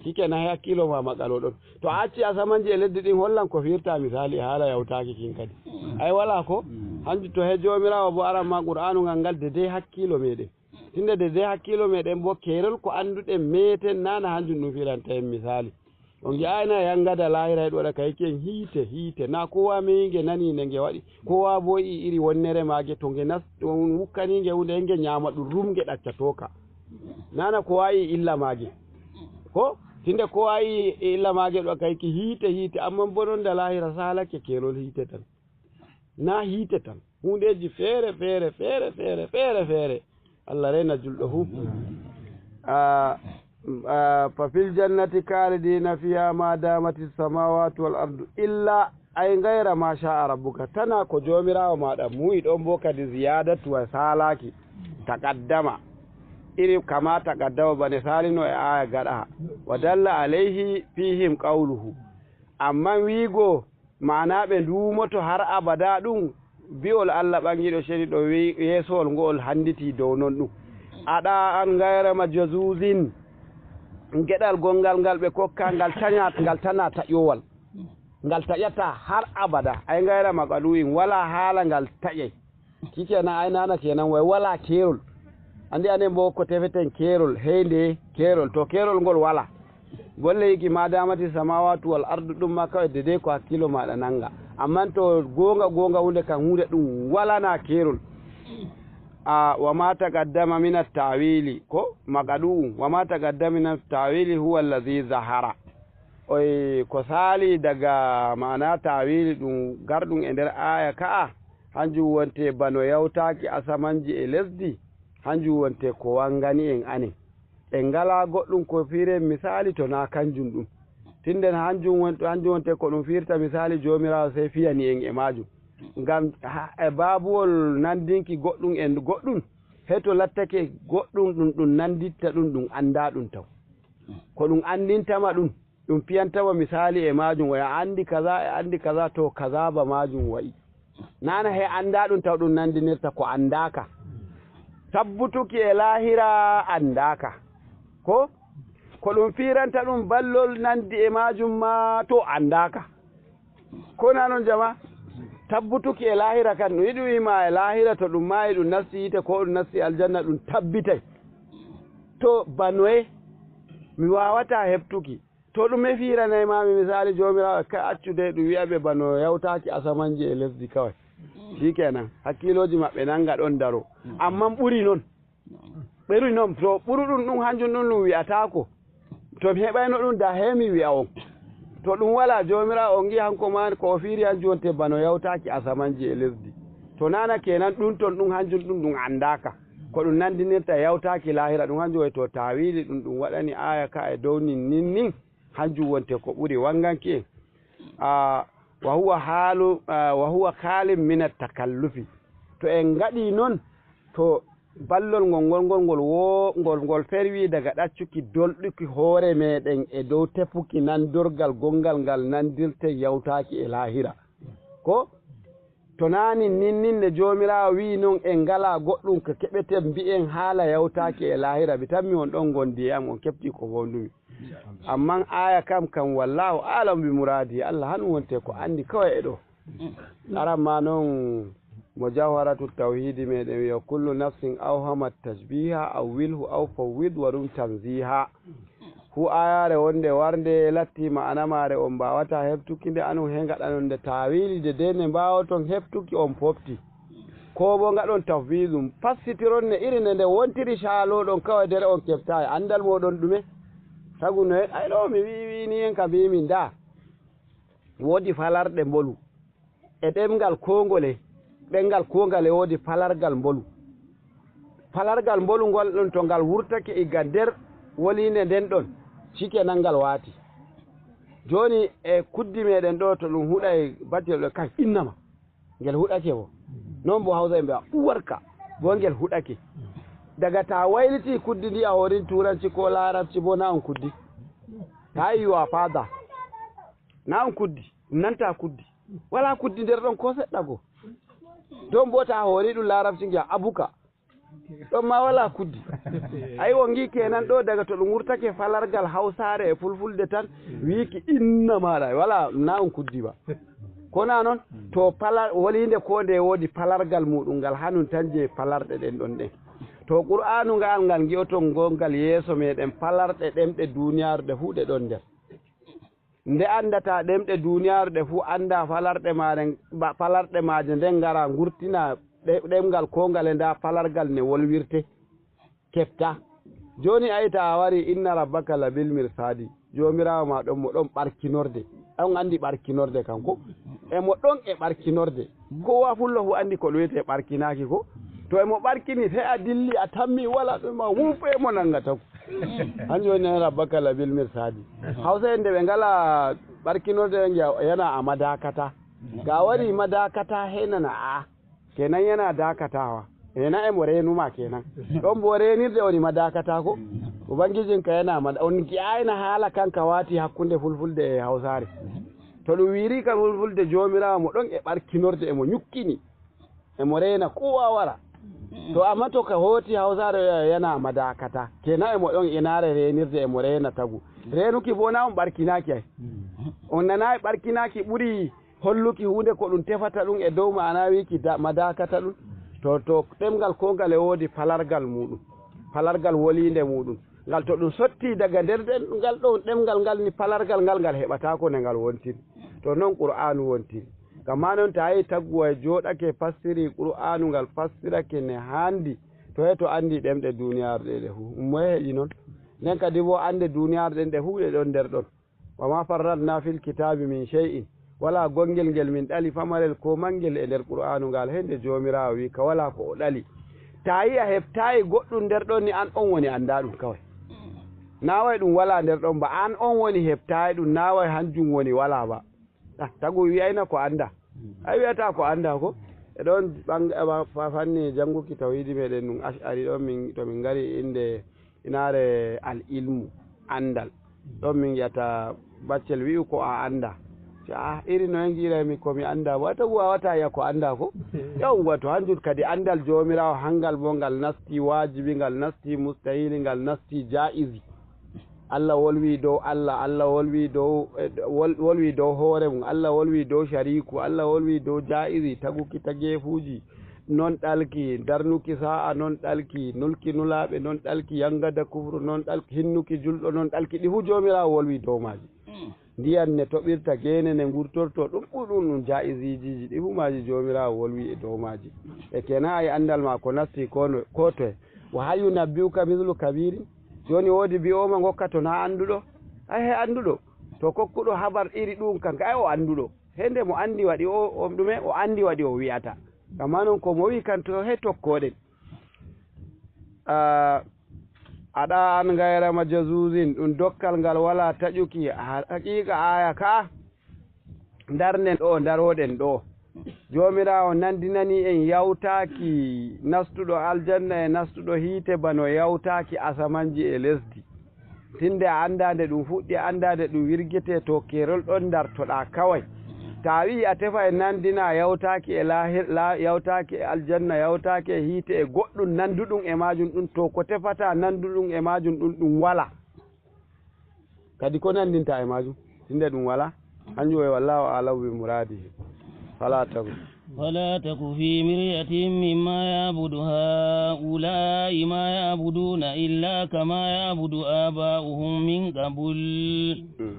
Kike na he hakkilo ma makalo ɗon. To a acci asamanji e leddi ɗin hollan ko firta misali e haala yawtaki kin kadi. Ay wala ko? Hanjum to he Joomiraawo bo aran ma Qur'aanu ngal ngal dede hakkilo meɗen. Tinde dede hakkilo meɗen bo kerol ko annduɗen meten nana hanjum ɗum firanta en misali. On ngi'ayna yangada lahira e ɗo waɗa kay ken hiite, hiite. Na kowa meyinge nani nde nge waɗi. Kowa bo yi'i iri wonnere maage to nge nas-, on wukkani nge hunde nge nyama ɗum rum nge ɗaccatoka. Nana ko wayi illa maage. Ko? Tinde ko wayi illa maage ɗo kay ki hiite, hiite, amma bononda lahira salake kelol hiite tan. Na hiite tan. Hundeji feere, feere, feere, feere, feere, feere. Allah rena julɗo fu. Ah, ah, fa fil jannati khalidina fiha ma damati samawati wal ardu illa ay ghayra ma sha'a rabbuka. Tana ko Joomiraawo maaɗa muyi ɗon bo kadi ziyadatu wa salaki. Taqaddama. Iri kama taqaddama bane salino e aya gaɗa. Wa dalla alayhi fihim qawluhu. Amman wiigo maana ɓe nduumoto har abada ɗum, bi'ol Allah ɓangiiɗo ceniɗo wi-, yeesowol ngo'ol handiti dow non ɗum. Aɗa an gayra majazuzin, geɗal gongal ngal ɓe kokka ngal taña, ngal tana taƴowal. Ngal taƴata har abada. Ay gayra maqalu'in, wala haala ngal taƴay. Kikenan ay nana kenan way wala keerol. Andi anen bo ko tefeten keerol, hey nde keerol. To keerol ngol wala. Golle yiki ma damati samawatu wal ardu ɗum ma kawai dede ko hakkilo maɗa nanga. Amma to gonga gonga hunde kan hunde ɗum walana keerol. A, wa ma taqaddama min at-ta'wili ko maqadu'u. Wa ma taqaddama min at-ta'wili huwa alladhi zahara. Oy ko sali daga maana ta'wili ɗum garɗum e nder aya ka'a. Hanjum wonte bano yawtaaki asamanji e lesdi, hanjum wonte ko wangani en anen. En ngala goɗɗum ko firen misali to na kanjum ɗum. Tinden hanjum won-, hanjum wonte ko ɗum firta misali Joomiraawo sey fiyani en e majum. Ngam ha, e babuwol nandinki goɗɗum e goɗɗum, he to lattake goɗɗum ɗum, ɗum nanditta ɗum, ɗum anda ɗum taw. Ko ɗum andintama ɗum, ɗum piyantama misali e majum, o ya andi kaza, e andi kaza, to kaza ba majum wa'i. Nana he anda ɗum taw ɗum nandinirta ko andaka. Tabbutuki e lahira andaka. Ko? Ko ɗum firanta ɗum ballol nandi e majum ma to andaka. Ko na non jama? Tabbutuki e lahira kan, no yiɗi wima e lahira to ɗum mayi ɗum nasti yite ko ɗum nasti aljanna ɗum tabbitay. To banoye mi wawata heftuki. To ɗum e firanay mami misali Joomiraawo ka accude ɗum wi'a ɓe bano yawtaaki asamanji e lesdi kawai. Shikenan, hakkiloji maɓɓe nanga ɗon daro. Amma ɓuri non. Ɓuri non, to ɓuruɗum ɗum hanjum ɗum ɗum wi'ataako. To mi heɓayno ɗum da he mi wi'a on. To ɗum walaa, Joomiraawo on ngi'i hanko maa ko o fiiri hanjum wonte bano yawtaaki asamanji e lesdi. To nana kenan ɗum ton ɗum hanjum ɗum ɗum anndaaka. Ko ɗum nandinirta e yawtaaki laahira ɗum hanjum wayi to taawiili ɗum ɗum waɗani aaya ka e dow nin nin nin hanjum wonte ko ɓuri wanganki en. Ah, wa huwa haalu, ah, wa huwa kaalin mina takallufi. To en ngaɗii non, to ballol ngol ngol ngol ngol wo-, ngol ngol ferwi daga ɗaccuki dolɗuki hoore meɗen e dow tefuki nandorgal gongal ngal nandirten yawtaaki e laahira. Ko to nani nin nin ne Joomiraawo wi'i non en ngalaa goɗɗum ko keɓeten mbi'en haala yawtaaki e laahira, mi tammi on ɗon ngondi e am, on keɓti ko fowndumi. Amman aaya kam, kam wallaahu aalam bi muraadi, Allah han wonte ko anndi kawai e ɗo. Aran ma non mo Jawharatu Tawhiidi meɗen wi'a, "Kullu nafsin awhamat tashbiha, awwilhu aw fawwid wa rum tanziha." Hu ayaare wonde warnde latti ma'ana maare on mbaawata heftuki nde, anu he ngaɗanon nde taawiili de de nde mbaawoton heftuki on pofti. Ko bo ngaɗon tafwiidum, passitiron ne iri nde nde wontiri caaloɗon kawai dere on keftaay anndal moɗon ɗume? Tagu no en, ay ɗo mi wi'i wi'i ni en ka mbiimi nda. Woodi falarɗe mbolu. E ɗemngal kongole, ɗemngal kongale woodi falargal mbolu. Falargal mbolu ngol ɗon to ngal wurtake iga nder woliinde nden ɗon, shikenan ngal waati. Jooni e kuddi meɗen ɗo to ɗum huɗa e batel ɗo, kai, innama. Ngel huɗake bo. Non bo Hausa en ɓe uwarka, bo ngel huɗake. Daga ta wayliti kuddi ndi a horin turanci ko larabci bo na on kuddi. Ta yi wa fada. Na on kuddi, nanta kuddi. Wala kuddi nder ɗon ko seɗɗa go. Don bo ta hori ɗum larabci ngi'a abuka. Ɗon ma wala kuddi. Ay, wongi kenan ɗo daga to ɗum wurtake falargal Hausaare e Fulfulde tan, wiiki inna maɗa, wala na on kuddi ba. Ko na non? To palar-, woliinde ko nde woodi palargal muɗum ngal hanun tan je palarɗe ɗen ɗon ɗen. To Qur'aanu ngal, ngal ngi'oton ngongal yeeso meɗen, palarɗe ɗemɗe duniyaaru ɗe fuu ɗe ɗon nder. Nde anndata ɗemɗe duniyaaru ɗe fuu, annda falarɗe maare, ba-, falarɗe maaje nden ngara ngurtina ɗe-, ɗemngal ko ngale, nda falargal ne wolwirte, kefta. Jooni ayi ta a wari, "Inna rabbaka labil mirsadi." Joomiraawo ma ɗon mo ɗon ɓarkinorde. On anndi ɓarkinorde kan ko? E mo ɗon e ɓarkinorde. Kowa fullo fu anndi ko ɗum wiyetee ɓarkinaaki ko? To e mo ɓarkini, sey a dilli, a tammi, wala ɗum ma wumpe mo nannga tagu. Hanjum woni nan rabbaka labil mirsadi. Hausa en nde ɓe ngala ɓarkinorde ɓe ngi'a yana a madakata. Ga wari madakata he nana a. Kenan yana dakatawa. Ena e mo renuma kenan. Ɗon bo renirde woni madakata ko? Ubangijinka yana mada-, on gi'ayna haala kan ka wati hakkunde Fulfulde e Hausaare. To ɗum wiri ka Fulfulde Joomiraawo mo ɗon e ɓarkinorde e mo nyukkini. E mo reena kowa wara. To amma to ka hooti Hausaare yana madakata. Kenan e mo ɗon inaare renirde e mo reena tagu. Renuki bo na on ɓarkinaki ay. On nanai ɓarkinaki ɓuri holluki huunde ko ɗum tefata ɗum e dow ma'ana wiiki da-, madakata ɗum. To, to ɗemngal ko ngal e woodi palargal muɗum. Palargal woliinde muɗum. Ngal to ɗum sotti daga nder ɗen-, ngal ɗon ɗemngal ngal ni palargal ngal, ngal heɓataako nde ngal wontiri. To non Qur'aanu wontiri. Ngam maa non, to a yii tagguwa e jooɗake, fassiri Qur'aanu, ngal fassirake ne haandi, to he to anndi ɗemɗe duniyaaru ɗe, ɗe fuu. Moye heƴi non? Nden kadi bo annde duniyaaru ɗen ɗe fuu ɗe ɗon nder ɗon. "Wa ma farratna fil kitaabi min shay'in." Walaa gonngel ngel min ɗali famarel ko manngel e nder Qur'aanu ngal, he nde Joomiraawo wi'i ka walaa ko o ɗali. Ta yii a heɓtaayi goɗɗum nder ɗon ni, an on woni anndaa ɗum kaway. Naaway ɗum walaa nder ɗon ba, an on woni heɓtaayi ɗum, naaway hanjum woni walaa ba. Ah, tagu wi'ayna ko annda. Ay wi'ata ko annda ko. E ɗon ɓang-, e wa-, fa-, fanni jannguki tawhiidi meɗen ɗum Ash'ari ɗon min, to min ngari innde inaare al ilmu, anndal. Ɗon min yi'ata baccel wi'u ko a annda. Si a iri no en ngi'iraymi ko mi annda, wata gu wawata yi'a ko annda ko. Yawwa, to hanjum kadi anndal Joomiraawo hangal bo ngal nasti waajibi, ngal nasti mustahili, ngal nasti jaa'izi. Allah wolwi dow Allah, Allah wolwi dow, eh, wol-, wolwi dow hoore mum, Allah wolwi dow shariku, Allah wolwi dow jaa'izi, taguki tageefuuji, non ɗalki, darnuki sa'a, non ɗalki, nulki nulaaɓe, non ɗalki, yangada kufru, non ɗalki, hinnuki julɗo, non ɗalki, ɗi fuu Joomiraawo wolwi dow maaji. Ndiyan ne toɓirta, geene ne ngurtorto, ɗum ɗuɗɗum ɗum jaa'iziiji, ɗi fuu maaji Joomiraawo wolwi e dow maaji. E kenan ay anndal ma ko nasti ko no-, ko toye. Wa hal yunabbi'uka mithlu kabirin? Jooni woodi bi'ooma ngokka to naa annduɗo? Ay he annduɗo. To kokkuɗo habar iri ɗum kan, kay o annduɗo. He nde mo anndi waɗi o, o ɗume? O anndi waɗi o wi'ata. Amma non ko mo wi'i kan to he tokkoɗen. Ah, aɗa an gayra majazuzin, ɗum dokkal ngal wala taƴuki. Ha-, haqiqa aya ka, ndarnen ɗo, ndaroɗen ɗo. Joomiraawo nandinani en yawtaaki nastuɗo aljanna e nastuɗo hiite bano yawtaaki asamanji e lesdi. Tinde a anndaa nde ɗum fuɗɗi, a anndaa nde ɗum wirgetee, to keerol ɗon ndartoɗaa kaway. Ta wi'i a tefa e nandina yawtaaki e laahir-, la-, yawtaaki e aljanna, yawtaaki e hiite e goɗɗum nanduɗum e maajum ɗum, to ko tefata nanduɗum e maajum ɗum, ɗum wala. Kadi ko nandinta e maajum, tinde ɗum wala. Hanjum o wallahu a'lamu bi muradihi. Fala taku. فلا تك في مرية مما يعبد هؤلاء ما يعبدون إلا كما يعبد آباؤهم من قبل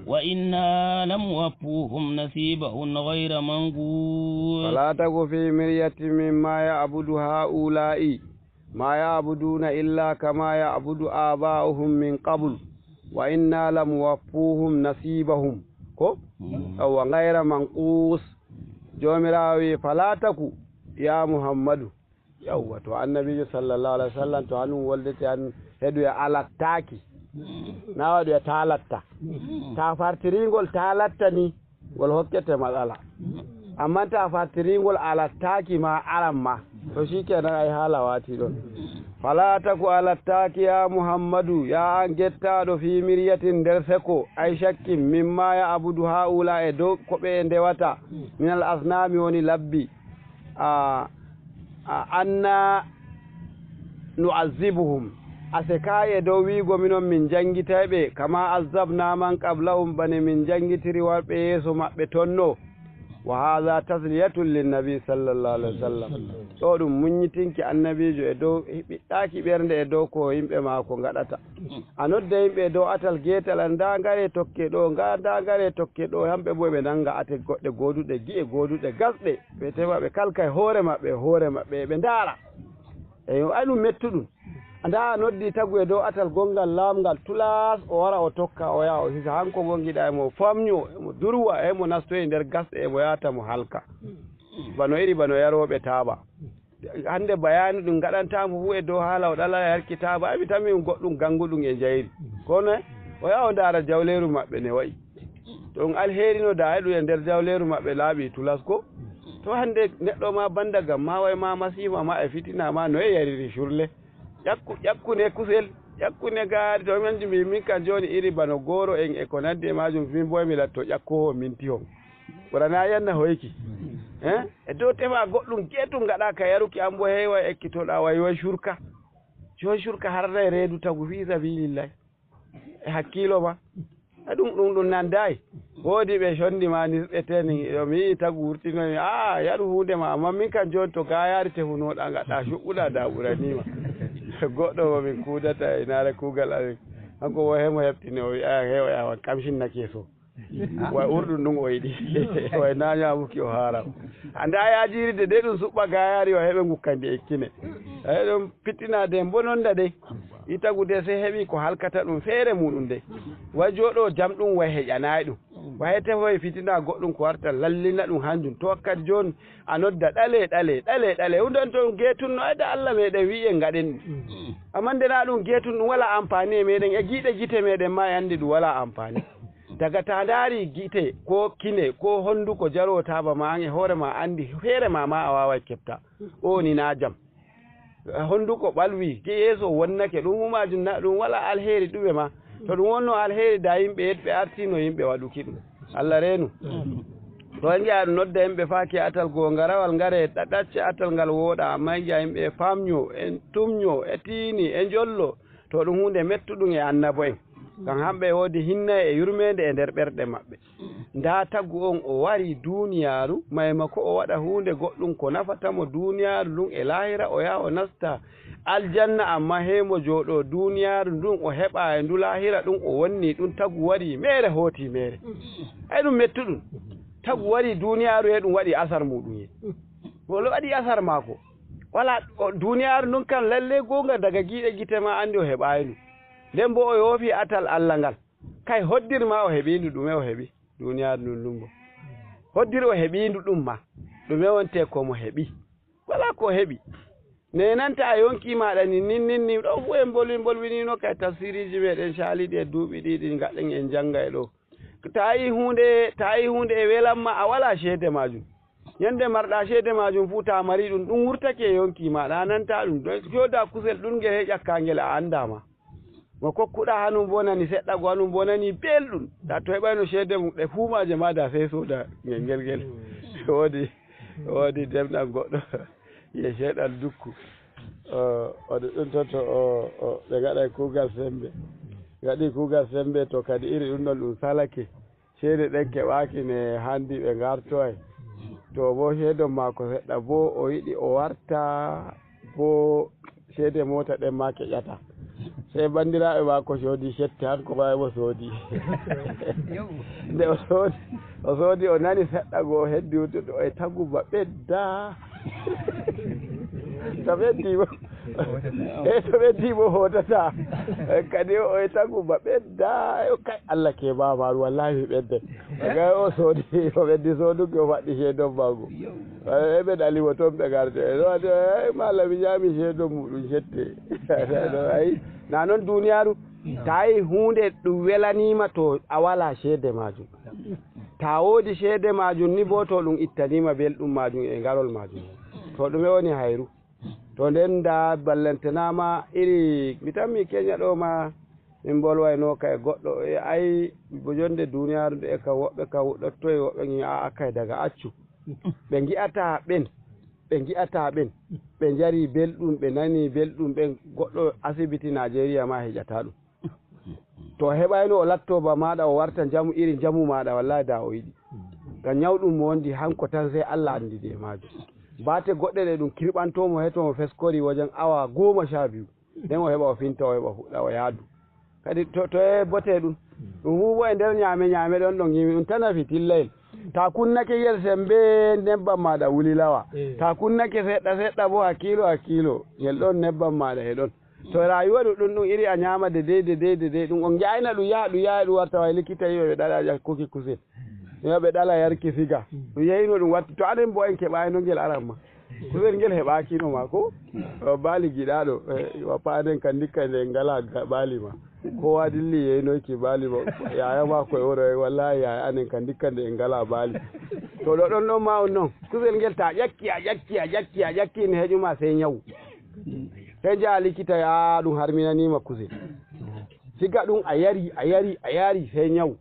وإنا لموفوهم نصيبهم غير منقوص. فلا تك في مرية مما يعبد هؤلاء ما يعبدون إلا كما يعبد آباؤهم من قبل وإنا لموفوهم نصيبهم. Ko? Yawwa, غير منقوص. Joomiraawo wi'i, "Fala taku, ya Muhammadu." Yawwa, to annabiijo sallallahu alaihi wasallam, to hanum woldete an, heɗu ya alattaaki. Na waɗu ya talatta. Ta fartiringol talatta ni, ngol hokkete matsala. Amma ta fartiringol alattaaki ma aran ma, to shi kenan ai hala wati ɗon. Fala taku alattaaki ya Muhammadu, ya an gettaaɗo fi miryatin nder seko, ai shakkin, mimma ya abudu haula e dow ko ɓe ndewata, minal asnami woni labbi. A, a anna nu'azzibuhum. Ase kaye dow wiigo minon min jangitay ɓe, kama azzabna man qablahum, bane min jangitiri warɓe yeeso maɓɓe tonno. Wa hadha tasliyatun linnabi sallallahu alaihi wasallam. Ɗo ɗum muññitinki annabiijo e dow ɓiɗɗaaki ɓernde e dow ko yimɓe maako ngaɗata. A nodda yimɓe e dow atal geetal, an nda ngare tokke ɗo, nga nda ngare tokke ɗo, hamɓe bo ɓe nanga ate goɗɗe gooduɗe, gi'e gooduɗe, gasɗe. Ɓe tefa ɓe kalka e hoore maɓɓe, e hoore maɓɓe, ɓe ndaara. Eyo, ay ɗum mettuɗum. Ndaa a noddi tagu e dow atal gonngal laamngal, tulaas o wara o tokka, o yaha o hisa. Hanko gongiɗa e mo famño, e mo durwa, e mo nastoyi nder gasɗe, e mo yaata mo halka. Bano iri bano yarooɓe taaba. Hannde bayaani ɗum ngaɗanta mo fuu e dow haala o ɗala yarki taaba. Ay mi tammi ɗum goɗɗum gannguɗum e njayri. Kono o yaha o ndaara jawleeru maɓɓe ne wa'i. To ɗum alheeri no da e ɗum e nder jawleeru maɓɓe laaɓi tulas ko. To hannde neɗɗo ma bannda gam ma way ma masiifa ma e fitina ma no e yariri curle. Ƴakku, ƴakkune kusel, ƴakkune gaari, to min mbi min kan jooni iri bano gooro en e ko nandi e maajum, min boy mi latto ƴakkowo minti hon. Ɓurana yanna hoyki. Eh? E dow tefa goɗɗum geetum ngaɗa ka yaruki an bo heewa ekkitoɗa way way curka. Joy curka harday reedu tagu fi sabilillahi. E hakkiilo ma. E ɗum, ɗum, ɗum nandaay. Woodi ɓe condi ma nisɓe teni, yo mi yi'i tagu wurtinoy, a, yaru huunde ma, amma min kan jooni to gaayaari tefunoɗa, ngaɗa cuɓɓuɗa da ɓuraniima. Goɗɗo mo min kuudata e naare kuugal amin. Hanko wo hemo heɓtini, o wi'a, he o yawa, kamshin nake so. Way urɗum ɗum o yiɗi. Way na ñaamuki o haara. Anda yaajiiri de, de ɗum suɓɓa gaayaari o heɓe ngukkande ekkine. Ay ɗum fitina de, bononda de. Itagu de sey heɓi ko halkata ɗum feere muɗum de. Way jooɗo jam ɗum way heƴanaay ɗum. Way tefoy fitina goɗɗum ko warta lallina ɗum hanjum. To wakkati jooni a nodda ɗale, ɗale, ɗale, ɗale. Hunde on to ɗum geetunno, ayda Allah meɗen wi'i en ngaɗen ɗum. Amma nde na ɗum geetun ɗum wala ampaani e meɗen, e giiɗe gite meɗen ma e andi ɗum wala ampaani. Daga ta ndaari gite, ko kine, ko honduko jaroo taaba ma an e hoore ma andi, feere ma ma a waaway kepta. O ni na jam. Honduko ɓalwi, yeeso wonnake, ɗum umajum na, ɗum wala alheeri ɗume ma. To ɗum wonno alheeri da yimɓe yet ɓe artino yimɓe waɗuki ɗum. Allah reenu. To en ngi'a ɗum nodda yimɓe faaki atal goongarawal ngare ɗaɗɗacce atal ngal wooɗa, amma en ngi'a yimɓe e famño, e tumño, e tiini, e njollo. To ɗum huunde mettuɗum e annabo en. Ngam hamɓe e woodi hinnay e yurmeende e nder ɓerɗe maɓɓe. Ndaa tagu on o wari duuniyaaru, maymako o waɗa huunde goɗɗum ko nafata mo duuniyaaru ndun e laahira, o yaha o nasta aljanna, ammaa hee mo jooɗoo duuniyaaru ndun o heɓa e ndu laahira ɗum o wonni ɗum, tagu wari meere hooti meere. Ay ɗum mettuɗum. Tagu wari duuniyaaru he ɗum waɗi asar muuɗum he. Wala waɗi asar maako. Wala o, duuniyaaru ndun kan lalle goonga daga giiɗe gite ma anndi o heɓaaynu. Nden bo o yoofi atal Allah ngal. Kay hoddir ma o heɓindu ɗume o heɓi? Duniyaaru ndun lumbo. Hoddir o heɓindu ɗum ma. Ɗume wonte ko mo heɓi? Wala ko heɓi. Nenanta a yonki maɗa ni nin nin ni ɗo fu en bolwi bolwinino kay tafsiriji meɗen caliɗi e duuɓi ɗiɗi gaɗen en janga e ɗo. Tawi hunde tawi hunde e welamma a wala ceede majum. Ñande marɗa ceede majum fu ta mari ɗum ɗum wurtake e yonki maɗa a nanta ɗum. Joda kusel ɗum ngel he ƴakka ngel a andama. Mo kokkuɗa hanum bo nani seɗɗa go hanum bo nani belɗum. Da to heɓayno ceede mum ɗe fumaje ma da sey soda ngel ngel ngel. Wodi wodi demɗan goɗɗo. Ye ceeɗan dukku. Oɗo ɗum toto ɓe gaɗay kuugal sembe. Gaɗi kuugal sembe to kadi iri ɗum ɗon ɗum salake. Ceede ɗen keɓaaki ne hanndi ɓe ngartoy. To bo ceedon maako seɗɗa bo o yiɗi o warta bo ceede moota ɗen ma keƴata. Sey banndiraaɓe maako soodi sette han ko ɓawi mo soodi. Nde o soodi o soodi o nani seɗɗa go o heddi wuttude o e tagu ba ɓedda. To ɓeddi bo e to ɓeddi bo hotata. Kadi o e tagu ba ɓedda. Kay Allah ke bamaru wallahi mi ɓedde. Gay o soodi o ɓeddi sooduki o faɗɗi ceedon mago. Eɓe ɗalimo toon ɓe garde e ɗo ade ay mala mi ñaami ceedon muɗum sette. Ay na noon duniyaaru tawi huunde ɗum welaniima to a wala ceede majum. Ta woodi ceede majum ni bo to ɗum ittaniima belɗum majum e ngarol majum. To ɗume woni hayru? To nden da ballantenama iri mi tammi keña ɗo ma min mbolwayno kay goɗɗo e ay bo jonde duniyaaru nde e ka woɓɓe ka wuɗɗotto e woɓɓe gi a akkay daga accu. Ɓe ngi'ata ɓen ɓe ngi'ata ɓen ɓe njari belɗum ɓe nani belɗum ɓen goɗɗo asibiti Najeriya ma heƴata ɗum. To heɓayno o latto ba maɗa o warta njamu iri njamu maɗa wallahi da o yiɗi. Ngam nyawɗum mo wondi hanko tan sey Allah andidi e majum. Bate goɗɗe ɗe ɗum kirɓantomo heto mo feskori wajen awa goma sha biyu. Nden o heɓa o finta o heɓa fuɗɗa o yaadu. Kadi to to e bote ɗum ɗum hubo e nder ñaame ñaame ɗon ɗon yimi ɗum tana fitillayel. Ta kunnake yel sembe nebbam maɗa wuli lawa. Ta kunnake seɗɗa seɗɗa bo hakkilo hakkilo ngel ɗon nebbam maɗa e ɗon. To rayuwa ɗum ɗum ɗum iri a ñama de dey de dey de dey ɗum on jayna ɗum yaha ɗum yaha ɗum warta way likita yiɓe ɓe ɗaɗa ƴakkuki kusel. Yo ɓe ɗala yarki siga ɗum yeyno ɗum watti to anen bo en keɓayno ngel aran ma. Kusel ngel heɓakino ma ko baali giɗaɗo. Wappa anen ka ndikka nde en ngala baali ma. Kowa dilli yeynoyki baali ma. Yaya ma koye wuro e wallahi yaya anen ka ndikka nde en ngala baali. To ɗo ɗon ɗon ma on noon kusel ngel ta ƴakki a ƴakki a ƴakki a ƴakki ne heƴuma sey ñawu. Sey njaha likita ya ɗum harminanima kusel. Siga ɗum a yari a yari a yari sey ñawu.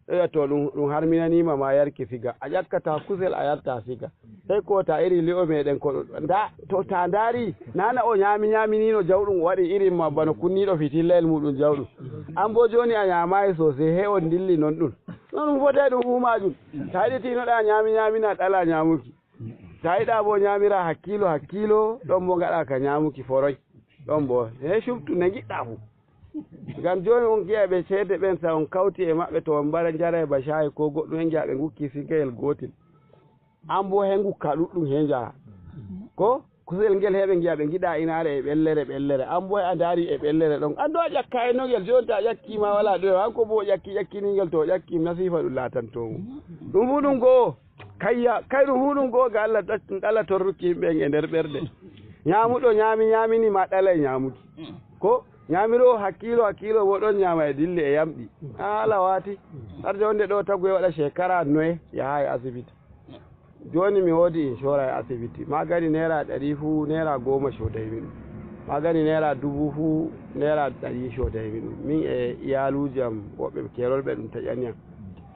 Eya to ɗum ɗum harminanima ma yarki siga a ƴakkata kusel a yarta siga. Sey ko ta iri li'o meɗen ko nda to ta ndari nana o ñami ñaminino jawɗum o waɗi irin ma bano kunniɗo fitillayel muɗum jawɗum. An bo joni a ñamayi sosai he on dilli non ɗum. Non ɗum fotay ɗum fu majum. Ta yiɗi tinoɗa ñami ñamina ɗala ñamuki. Ta yiɗa bo ñamira hakkilo hakkilo ɗon bo gaɗa ka ñamuki foroy. Ɗon bo he cubtu nde giɗɗa fu. Ngam joni on gi'a ɓe ceede ɓen sa on kawti e maɓɓe to on mbara njara e ba shayi ko goɗɗum en gi'a ɓe ngukki sigayel gotel. An bo he ngukka ɗuɗɗum he njaha. Ko kusel ngel heɓe gi'a ɓe giɗa inare e ɓellere ɓellere an bo a ndari e ɓellere ɗon an do a ƴakka e nogel joni ta ƴakki ma wala ɗo hanko bo o ƴakki ƴakkini ngel to o ƴakki masifa ɗum latanto mo. Ɗum fu ɗum goo. Kayya kay ɗum fu ɗum goo ga Allah ɗala torruki yimɓe en e nder ɓerɗe. Ñamuɗo ñami ñamini ma ɗala e ñamuki. Ko ñamiro hakkilo hakkilo bo ɗon ñama e dille e yamɗi. Haala wati. Har jonde ɗo tagu e waɗa shekara noye yaha e asibiti. Joni mi wodi inshora e asibiti magani naira ɗari fu naira goma shodaymi ɗum. Magani naira dubu fu naira ɗari shodaymi ɗum min e iyaluji am woɓɓe kerolɓe ɗum taƴani am.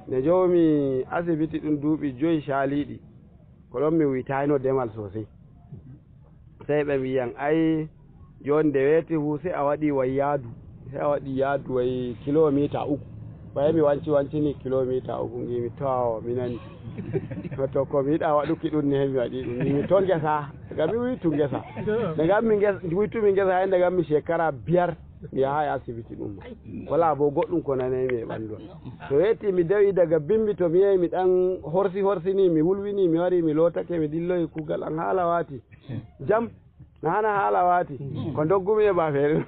Nde njowmi asibiti ɗum duuɓi joyi caaliiɗi. Ko ɗon mi wiytayno demal sosai. Sey ɓe mbiyan ai joni nde weeti fu sey a waɗi way yaadu. Sey a waɗi yaadu way kilomita uku. Ɓay mi wanci wancini kilomita uku ngimi to mi nani. To ko mi yiɗa waɗuki ɗum ne mi waɗi ɗum ngimi to ngesa. Ngam mi wuytu ngesa. Nde ngam mi ngesa wuytumi ngesa hay nde ngam mi shekara biyar. Mi yahayi asibiti ɗum ma wala bo goɗɗum ko nanaymi e ɓandu am. To weeti mi dawi daga bimbi to mi yahi mi ɗan horsi horsini mi wulwini mi wari mi lotake mi dilloyi kugal an hala wati. Jam. Hana haala waati. Ko ndoggumi e ba feere.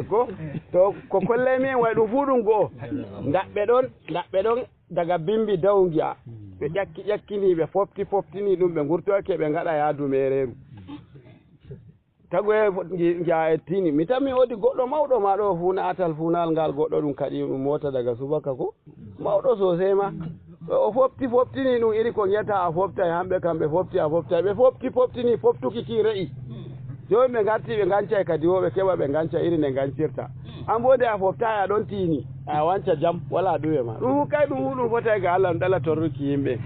Ko, to, ko kollay mi en way ɗum fuu ɗum go'o. Ndaɓɓe ɗon, ndaɓɓe ɗon daga bimbi daw ngi'a. Ɓe ƴakki, ƴakkini, ɓe fofti, foftini ɗum, ɓe ngurtoyake, ɓe ngaɗa yaadu meereeru. Tagu e fo-, ngi-, ngi'a e tini. Mi tammi woodi goɗɗo mawɗo ma ɗo fuuna atal fuunal ngal goɗɗo ɗum kadi ɗum moota daga subaka ko. Mawɗo sosai ma. O fofti, foftini ɗum iri ko ngi'ata a foftay, hamɓe kam ɓe fofti, a foftay. Ɓe fofti, foftini, foftuki ki re'i. Jooni ɓe ngarti ɓe ngancay kadi wo ɓe keɓa ɓe nganca iri nde ngancirta. An bo nde a foftaay a ɗon tiini, a wanca jam, wala ɗume ma. Ɗum kay ɗum ɗum fotay ga Allah, ɗum ɗala torruki yimɓe.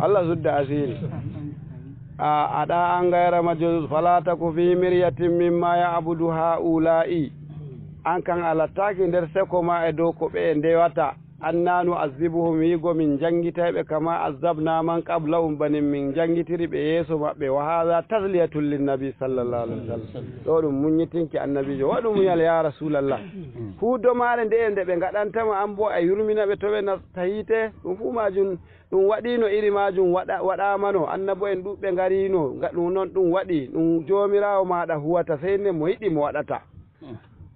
Allah sudda asiri. A, aɗa an gayra majnun, fala taku fi miryatin mimma ya'budu ha'ula'i. An kan a lattaaki nder seko ma e dow ko ɓe ndewata. Anna nu'azzibuhum, wi'go min njanngitay ɓe, kama azzabna man qablahum, bana min njanngitiri ɓe yeeso maɓɓe. Wa haadha tasliyatun linnabi sallallahu alaihi wasallam. Ɗo ɗum muññitinki annabiijo. Waɗu muñal ya Rasulallah. Fuu domaare nde'e nde ɓe ngaɗanta ma, an boo a yurmina ɓe to ɓe nasta hiite. Ɗum fuu maajum ɗum waɗiino, iri maajum waɗa-, waɗaamano. Annabo'en ɗuuɗɓe ngariino, nga-, ɗum non ɗum waɗi. Ɗum Joomiraawo maaɗa huwata, sey ne mo yiɗi mo waɗata.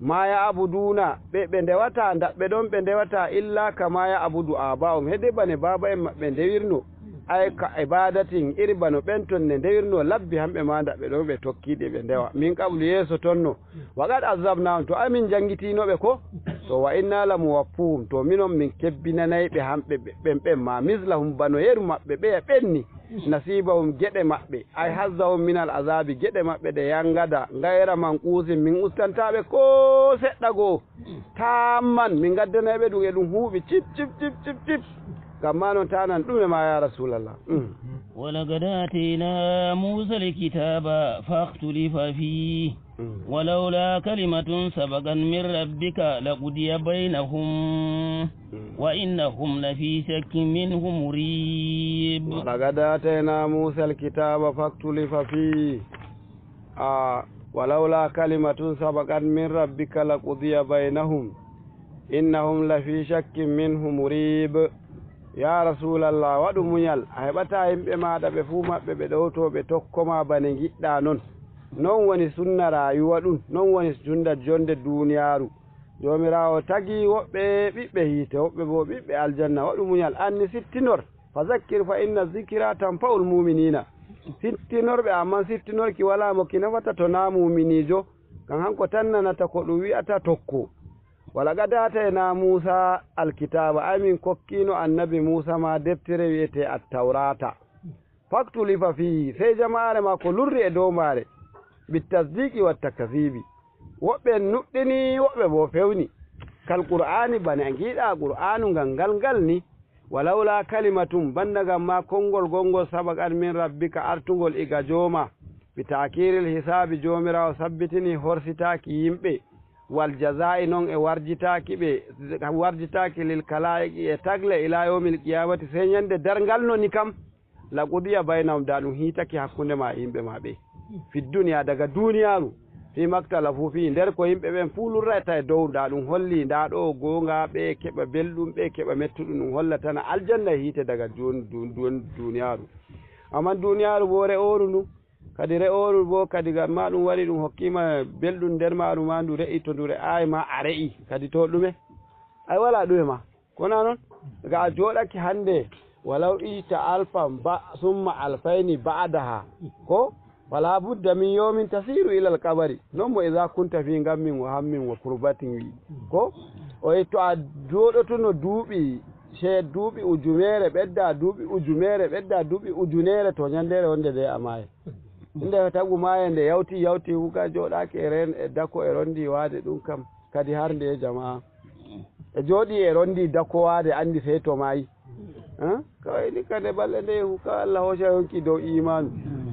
Ma ya'buduna, ɓe, ɓe ndewata, ndaɓɓe ɗon ɓe ndewata, illa kama ya'budu aba'um, hede bane baaba'en maɓɓe ndewirno, ay ka ibadatin, iri bano ɓen ton ne ndewirno labbi, hamɓe ma ndaɓɓe ɗon ɓe tokkiɗe ɓe ndewa. Min qablu, yeeso ton no. Wa qad azzabnahum, to amin janngitiino ɓe ko? To wa inna la muwaffuhum, to minon min kebbinanay ɓe hamɓe ɓe, ɓen, ɓen ma, mislahum, bano yeru maɓɓe, ɓeya ɓenni. Nasibahum, geɗe maɓɓe, ay hazzahum minal azabi, geɗe maɓɓe ɗe yangada, gayra manqusin, min ustantaa ɓe ko seɗɗa goo, tamman, min ngaddanay ɓe ɗum e ɗum huuɓi, cip, cip, cip, cip, cip. Ngam ma non tanan ɗume ma, ya Rasulallah. Mm. ولقد آتينا موسى الكتاب فاختلف فيه. Mm. ولولا كلمة سبقت من ربك لقضي بينهم. Mm. وإنهم لفي شك منه مريب. ولقد آتينا موسى الكتاب فاختلف فيه. آه، ولولا كلمة سبقت من ربك لقضي بينهم. إنهم لفي شك منه مريب. Ya Rasulallah, waɗu muñal, a heɓataa yimɓe maaɗa ɓe fuu maɓɓe ɓe ɗowto ɓe tokko ma bane ngiɗɗa non. Non woni sunna raayuwa ɗum, non woni sunna jonde duuniyaaru. Joomiraawo tagi woɓɓe ɓiɓɓe hiite, woɓɓe boo ɓiɓɓe aljanna. Waɗu muñal, anni sittinor. Fa zakkir fa inna zikra tanfa'ul mu'minina. Sittinor ɓe, ammaa sittinorki walaa mo ki nafata to naa muuminiijo. Ngam hanko tan nanata ko ɗum wi'ata tokko. Wa laqad aatayna Muusa alkitaaba, ay min kokkiino annabi Muusa ma deftere wi'etee Attawraata. Faktulifa fiihi, sey jamaare maako lurri e dow maare, bittasdiiqi wattakziibi. Woɓɓe nuɗɗini, woɓɓe boo fewni. Kal Qur'aani, bana ngiɗa Qur'aanu ngal ngal ngal ni. Walawla kalimatum, banda ngam ma konngol gongol sabaqat min rabbika, artungol iga jooma. Bi ta'khiril hisaabi, Joomiraawo sabbitini horsitaaki yimɓe. Wal jazaa'i, non e warjitaaki ɓe, warjitaaki lil kalaa'iqi e tagle ila yawmil qiyamati, sey ñande darngal no ni kam. La qudiya baynahum, da ɗum hiitake hakkunde ma e yimɓe ma ɓe. Fi duniya, daga duniyaaru. Fi maktalafu fi, nder ko yimɓe ɓen fuu lurrata e dow, da ɗum holli, nda ɗo goonga, ɓe keɓa belɗum, ɓe keɓa mettuɗum, ɗum hollatana aljanna e hiite daga dun-, dun-, dun-, duniyaaru. Amman duniyaaru bo re'ooru ndu, kadi re'ooru bo kadi ngam ma ɗum wari ɗum hokkima belɗum nder maaru ma, ndu re'i, to ndu re'ayi ma a re'i, kadi to ɗume? Ay wala ɗume ma. Ko na non? Ga a jooɗake hannde, walaw ita alfan ba, summa alfayni ba'daha. Ko? Fala budda min yawmin tasiru ilal qabari. Non mo iza kunta fi ngammin wa hammin wa kurbatin wi. Ko? O yi to a jooɗotuno duuɓi, ce-, duuɓi ujumere ɓedda, duuɓi ujumere ɓedda, duuɓi ujunere, to ñandere wonde nde a maaye. Nde tagu maaye nde yawti, yawti huka jooɗaake e ren-, e dako e rondi waade ɗum kam. Kadi har nde jamaa. E jooɗi e rondi dakowaade anndi sey to maayi. Hein? Kawai ni kade balɗe nde hu ka Allah hooca yonki dow imaanu.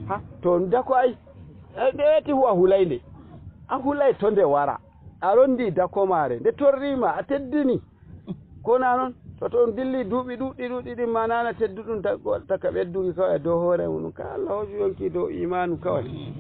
Ha, to on dako ay. Ay, nde weeti hu a hulay nde. A hulay to nde wara. A rondi dako maare. Nde torrima, a teddini. Ko na non? To, to on dilli duuɓi ɗuɗɗi, ɗuɗɗi ɗin ma nana tedduɗum ta-, taka ɓedduki kawai dow hoore mum. Ka Allah hoocu yonki dow imaanu kawai.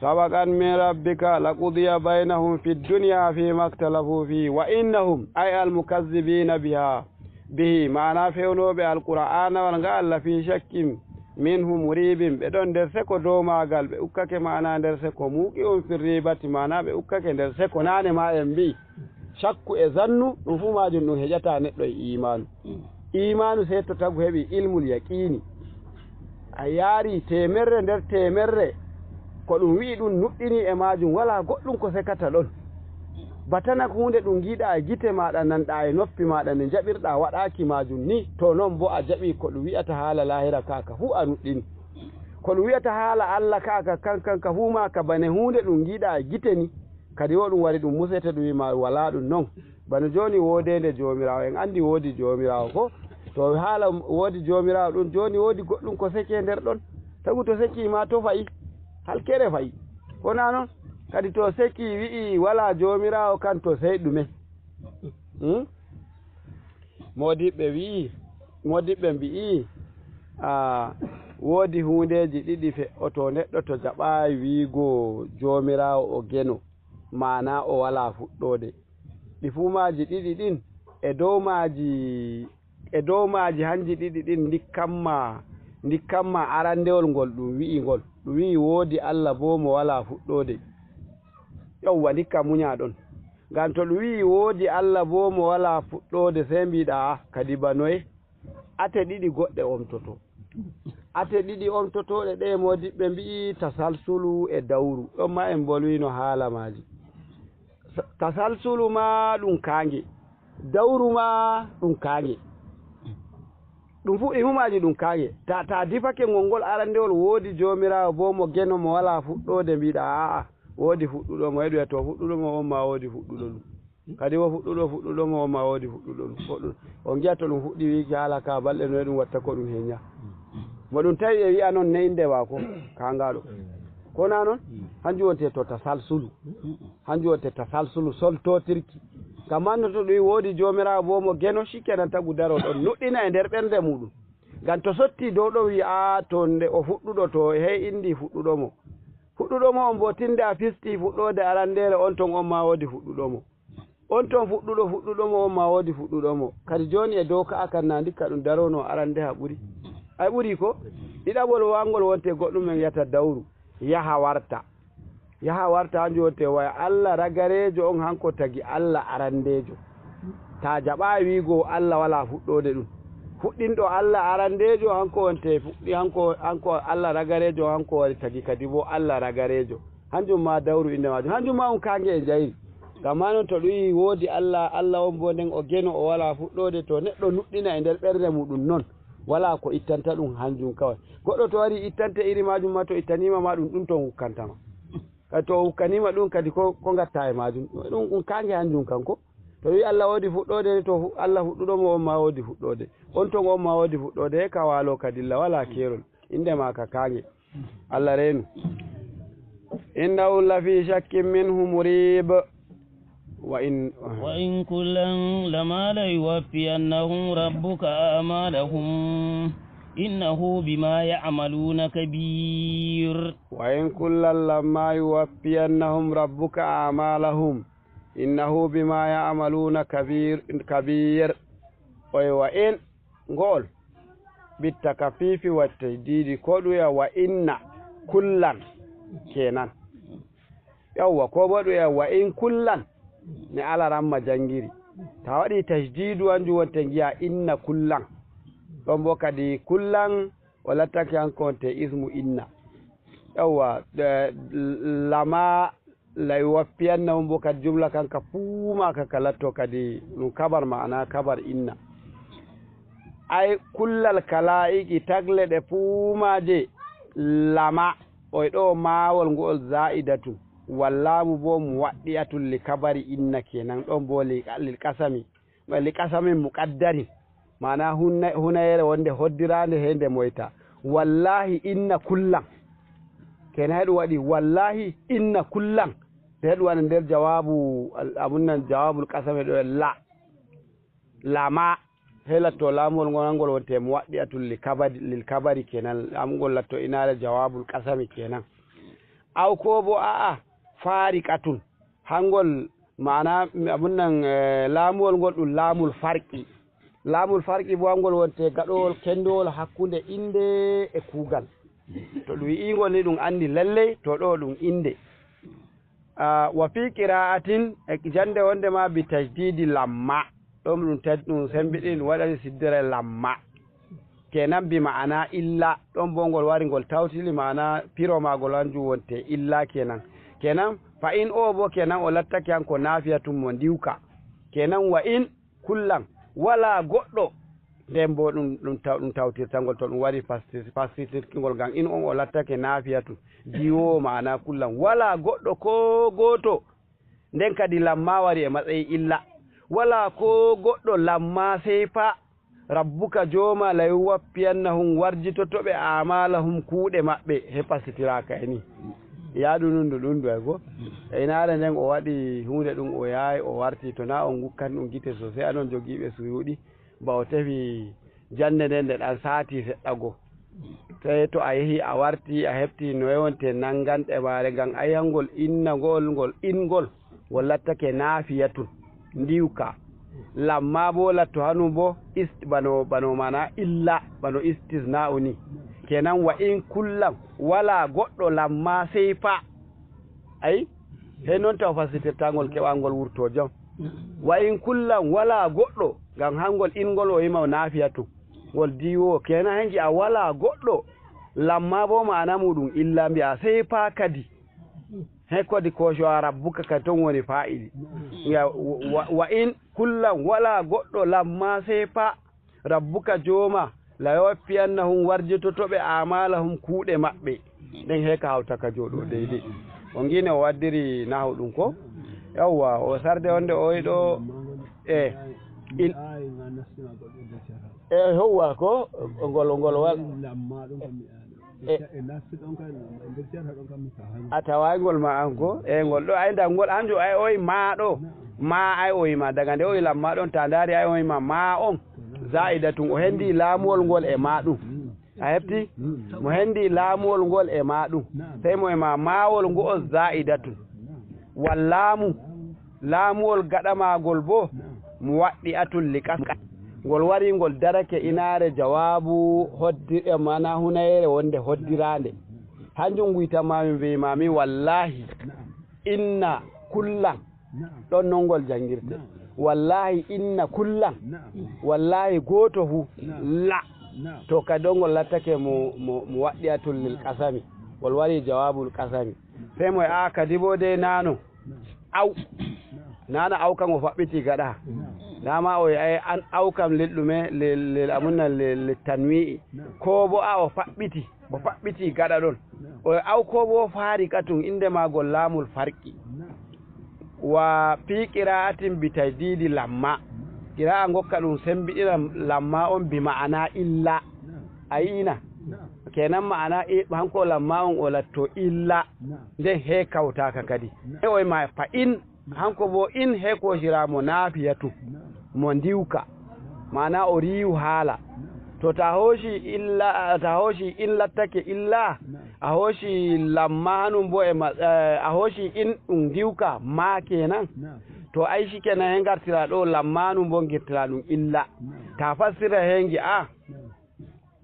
Sabaqat min rabbika laqudiya baynahum fid dunya fima ikhtalafu fihi wa innahum, ay al mukazzibina biha, bihi, maana fewnooɓe Alqur'aanawal nga Allah, fi shakkin, Minhu muribin, ɓe ɗon nder seko dow maagal, ɓe ukkake maana nder seko muuqi on fir ribati, maana ɓe ukkake nder seko. Naane ma en mbi'i, cakku e zannu, ɗum fuu maajum ɗum heƴata neɗɗo e iimaanu. Iimaanu sey to tagu heɓi ilmul yaqiini. A yaari teemerre nder teemerre, ko ɗum wi'i ɗum nuɗɗini e maajum, walaa goɗɗum ko sekata ɗon. Batana ko huunde ɗum ngiiɗaa e gite maaɗa, nanɗaa e noppi maaɗa, nde njaɓirɗaa waɗaaki maajum ni, to non boo a jaɓi ko ɗum wi'ata haala laahira kaa ka fuu a nuɗɗini. Ko ɗum wi'ata haala Alla kaa ka kan, kan ka fuu maa ka bane huunde ɗum ngiiɗaa e gite ni. Kadi wo ɗum wari ɗum musete ɗum wi'i ma walaa ɗum non. Bana jooni woodeende Joomiraawo, en anndi woodi Joomiraawo ko? To haala woodi Joomiraawo ɗum, jooni woodi goɗɗum ko seke nder ɗon? Tagu to seki ma to fa'i? Halkere fa'i. Ko naa non? Kadi to seki wi'i walaa Joomiraawo kan to sey ɗume? Hmm? Moodiɓɓe wi'i, moodiɓɓe mbi'i, a, woodi huundeeji ɗiɗi fe'oto neɗɗo to jaɓaayi wi'igo Joomiraawo o geno, maana o walaa fuɗɗoode. Ɗi fuu maaji ɗiɗi ɗin, e dow maaji, e dow maaji hanji ɗiɗi ɗin ndikkanma, ndikkanma arandewol ngol ɗum wi'i ngol. Ɗum wi'i woodi Allah boo mo walaa fuɗɗoode. Yawwa, ndikka munya ɗon. Ngam to ɗum wi'i woodi Allah boo mo walaa fuɗɗoode, sey mbiɗa, "Ah, kadi ba noye?" Ate ɗiɗi goɗɗe omtoto. Ate ɗiɗi omtotooɗe ɗe moodiɓɓe mbi'i tasalsulu e dawru. Ɗon ma en mbolwino haala maaji. Sa-, tasalsulu ma ɗum kaange. Dawru ma ɗum kaange. Ɗum fu-, ɗi fuu maaji ɗum kaange. Ta, ta difake ngol ngol arandewol woodi Joomiraawo boo mo geno mo walaa fuɗɗoode mbiɗa, a'a, woodi fuɗɗuɗo mo, e ɗum wi'a to fuɗɗuɗo mo on ma woodi fuɗɗuɗo ɗum. Kadi wo fuɗɗuɗo, fuɗɗuɗo mo, on ma woodi fuɗɗuɗo ɗum. Fuɗɗuɗo. On ngi'a to ɗum fuɗɗi wiiki haala ka balɗe noye ɗum watta ko ɗum henya. Mo ɗum tawi e wi'a non ne innde maako, kaangaaɗo. Ko naa non? Hanjum wonte to tasalsulu. Hanjum wonte tasalsulu, soltootirki. Ngam anno to ɗum woodi Joomiraawo boo mo geno, shikenan tagu daro ɗon. Nuɗɗina e nder ɓernde muuɗum. Ngam to sotti dow ɗon wi'a, "Aa, to nde o fuɗɗuɗo to, hey inndi fuɗɗuɗo mo." Fuɗɗuɗo mo on boo tinde a fisti fuɗɗoode arandeere on ton on ma woodi fuɗɗuɗo mo. On ton fuɗɗuɗo fuɗɗuɗo mo, on ma woodi fuɗɗuɗo mo. Kadi jooni e dow ka'a kan na ndikka ɗum darono arande ha ɓuri. Ay ɓuri ko? Ɗiɗaɓol wangol wonte goɗɗum en wiyata dawru. Yaha warta. Yaha warta hanjum wonte waya Allah ragareejo on hanko tagi Allah arandeejo. Ta jaɓaayi wiigo Allah walaa fuɗɗoode ɗum. Fuɗɗinɗo Allah arandeejo hanko wonte fuɗɗi hanko, hanko Allah ragareejo hanko wari tagi kadi bo Allah ragareejo. Hanjum ma dawru innde maajum. Hanjum ma on kaange e njayri. Ngam maa non to ɗum wi'i woodi Allah, Allah on boo nden o geno, o walaa fuɗɗoode, to neɗɗo nuɗɗina e nder ɓernde muuɗum non, walaa ko ittanta ɗum hanjum kaway. Goɗɗo to wari ittante iri maajum ma, to ittaniima ma ɗum, ɗum ton hukkanta ma. Kadi to o hukkaniima ɗum kadi ko, ko ngatta e maajum? Ɗum, ɗum kaange hanjum kan ko. To wi'i Allah woodi fuɗɗoode, to fu-, Allah fuɗɗuɗo mo on ma woodi fuɗɗoode. On ton on ma woodi fuɗɗoode, he ka waalo ka dilla, walaa keerol. Innde ma ka kaange. Allah reenu. Innahu lafi shakkin minhu murib. Wa in وإن كلا لما ليوفينهم ربك أعمالهم إنه بما يعملون كبير. وإن كلا لما يوفينهم ربك أعمالهم إنه بما يعملون كبير، كبير. Oye wa in ngo'ol. Bitta ka fifi watte diidi ko ɗuya wa inna kullan kenan. Yawwa, ko bo ɗuya wa in kullan ne alaramma jangiri. Ta waɗi tajdidu anju wonte ngi'a inna kullan. Ɗon bo kadi kullan o lattake hanko wonte ismu inna. Yawwa, eh, lama la yuwaffiyannahum bo kadi jumla kan ka fuuma ka ka latto kadi ɗum kabar ma'ana kabar inna. Ay kullal kalaa'iki tagle ɗe fuumaaje lama oy ɗo maawol ngo'ol zaa'idatun. Wallaamu bo muwaɗɗi'atun li kabari inna kenan ɗon bo li, lil qasami. Li qasamin muqaddarin. Maana hunna-, hunayere wonde hoddiraande he nde moyta. Wallaahi inna kullan. Kenan he ɗum waɗi wallaahi inna kullan. He ɗum waɗa nder jawaabu al-, abun nan jawaabul qasami ɗo la. Lama. He latto laamol ngol, ngol wonte muwaɗɗi'atun li kabadi, lil kabari kenan. Am ngol latto inaare jawaabul qasami kenan. Aw ko bo a'a faariqatun. Hangol maana abun nan, eh, laamuwol ngol ɗum laamul farqi. Laamul farqi bo, angol wonte gaɗowol kendowol hakkunde innde e kuugal. To ɗum wi'ingol ni, ɗum anndi lalley to ɗo ɗum innde. Ah, wa fii qira'atin, e jannde wonde ma bi tajdidi lamma. Ɗum, ɗum ted-, ɗum sembiɗi, ɗum waɗani siddere lamma. Kenan bi ma'ana illa, ɗon bo ngol wari ngol tawtili ma'ana piro maagol, hanjum wonte illa kenan. Kenan fa in o bo kenan o lattake han ko nafiyatun mo ndiwka. Kenan wa in kullan, walaa goɗɗo. Nden bo ɗum, ɗum taw-, ɗum tawtirtangol to ɗum wari fastir-, fassirtirkingol ngam in on o lattake nafiyatun. Diwoowo ma'ana kullan. Walaa goɗɗo ko gooto. Nden kadi lamma wari e matsayi illa. Walaa ko goɗɗo lamma sey fa. Rabbuka jooma la yuwaffiyannahum warjitoto ɓe amalahum kuuɗe maɓɓe. He pasitiraaka e ni. Yaadu nundu ɗum ɗo e go. E inaare nden o waɗi huunde ɗum o yahay o warti to na on ngukkan ɗum gite sosai anon jogiiɓe suyuɗi. Ba o tefi jannde nden nde ɗan saati seɗɗa go. Sey to a yehi a warti a hefti no yewonte nannganɗe maare ngam ayangol innagol ngol ingol ngol lattake nafiyatun ndiwka. Lamma bo latto hanun bo ist-, bano, bano mana illa, bano istisna'u ni. Kenan wa in kullan, wala goɗɗo lamma sey fa. Ayi, he non taw fasitirtangol keɓangol wurto jam. Wa in kullan, wala goɗɗo, ngam hangol ingol o yima o nafiyatu. Ngol diwo, kenan he ngi'a wala goɗɗo, lamma bo ma'ana muɗum illa mbi'a sey fa kadi. He kodi ko sho a rabbuka ka ton woni fa'ili. Ngi'a wa, wa, wa in kullan, wala goɗɗo lamma sey fa. Rabbuka jooma, la yuwaffiyannahum warjitoto ɓe amalahum kuuɗe maɓɓe. Nden he ka hawta ka jooɗo deydey. O ngine o waddiri nahu ɗum ko? Yawwa, o sarde wonde o yi ɗo, e, il-, e, howwa ko, ngol, ngol wal-, e, a tawaay ngol ma an ko, e, ngol ɗo ay nda ngol anjo ay oy ma ɗo, ma ay oy ma daga nde oy lamma ɗon ta ndaari ay oy ma, ma on, za'idatun, o hendi laamuwol ngol e ma ɗum. A hefti? Mo hendi laamuwol ngol e ma ɗum. Sey mo e ma maawol ngo on za'idatun. Wallaamu, laamuwol gaɗamaagol bo, mo waɗɗi atul li qasam. Ngol wari ngol darake inaare jawaabu hoddi-, e mana hunayere wonde hoddiraande. Hanjum nguytan ma min mbi'i ma min wallahi. Inna kullan. Ɗon non ngol janngirte. Wallahi inna kullan. Wallahi gooto fu. La. To kadi on ngol lattake mo, mo, mo waɗɗiyatul lil qasami. Ngol wari jawabul qasami. Sey mo e a kadi bo dey nano. Aw. Nana aw kan o faɓɓiti gaɗa. Dama o e ay an aw kam lil ɗume, lil, lil amunna lil, lil tanwi'i. Ko bo a o faɓɓiti. O faɓɓiti gaɗa ɗon. O aw ko bo faari ka tun innde maagol laamul farqi. Wa fii qira'atin bi tajdidi lamma. Qira'a ngokka ɗum sembiɗina lamma on bi ma'ana illa. A yi'ina? Kenan ma'ana i-, hanko lamma on o latto illa. Nden he kawtaka kadi. E oy ma fa in Hanko bo in he koosira mo naafiyatu, mo ndiwka. Maana o riiwu haala. To ta hooci illa, ta hooci in lattake illa, a hooci lamma hanun bo e ma-, eh, a hooci in ɗum ndiwka ma kenan. To ay shi kenan he ngartira ɗo lamma hanun bo ngirtira ɗum illa. Ta fassira he ngi'a.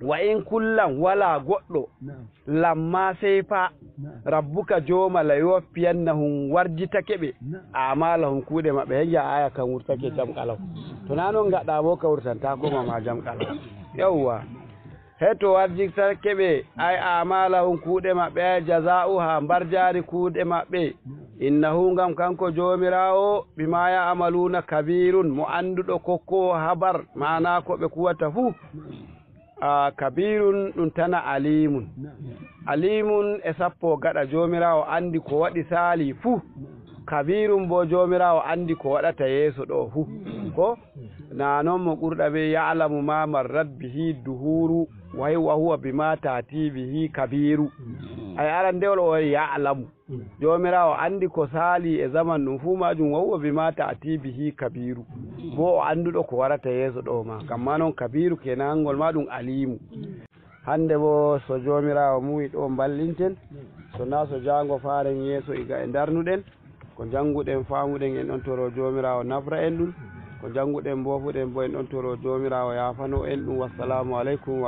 Wa in kullan, walaa goɗɗo, lamma sey fa, rabbuka jooma la yuwaffiyannahum warjitake ɓe, a'maalahum kuuɗe maɓɓe. He ngi'a aaya kan wurtake jam kala. To naa non ngaɗa bo ka wurtantaako ma, ma jam kala. Yawwa. He to warjitake ɓe, ay a'maalahum kuuɗe maɓɓe, ay jazaa'uha mbarjaari kuuɗe maɓɓe. Innahu ngam kanko Joomiraawo, bimaa ya'maluuna kabiirun, mo annduɗo kokkoowo habar, maana ko ɓe kuwata fuu. A, kabiirun ɗum tana aliimun. Aliimun e sappo gaɗa Joomiraawo anndi ko waɗi saali fuu. Kabiirun bo Joomiraawo anndi ko waɗata yeeso ɗo fuu. Ko? Na non mo Qurɗabi ya'lamu ma marrat bihi duhuuru, wa huwa bimaa ta'ti bihi kabiiru. Ay arandewol o ya'lamu. Joomiraawo anndi ko saali e zaman ɗum fuu maajum, wa huwa bimaa ta'ti bihi kabiiru. Bo o annduɗo ko warata yeeso ɗo ma. Kamma non kabiiru kenan ngol ma ɗum aliimu. Hannde bo so Joomiraawo muyi ɗo mballinten, so naa so jaango faaren yeeso iga e ndarnuɗen, ko njannguɗen faamuɗen en on toro Joomiraawo nafra en ɗum. Ko jannguɗen, mboofuɗen, bo en ɗon toro Joomiraawo yaafano en ɗum. Wassalaamu aleykum wa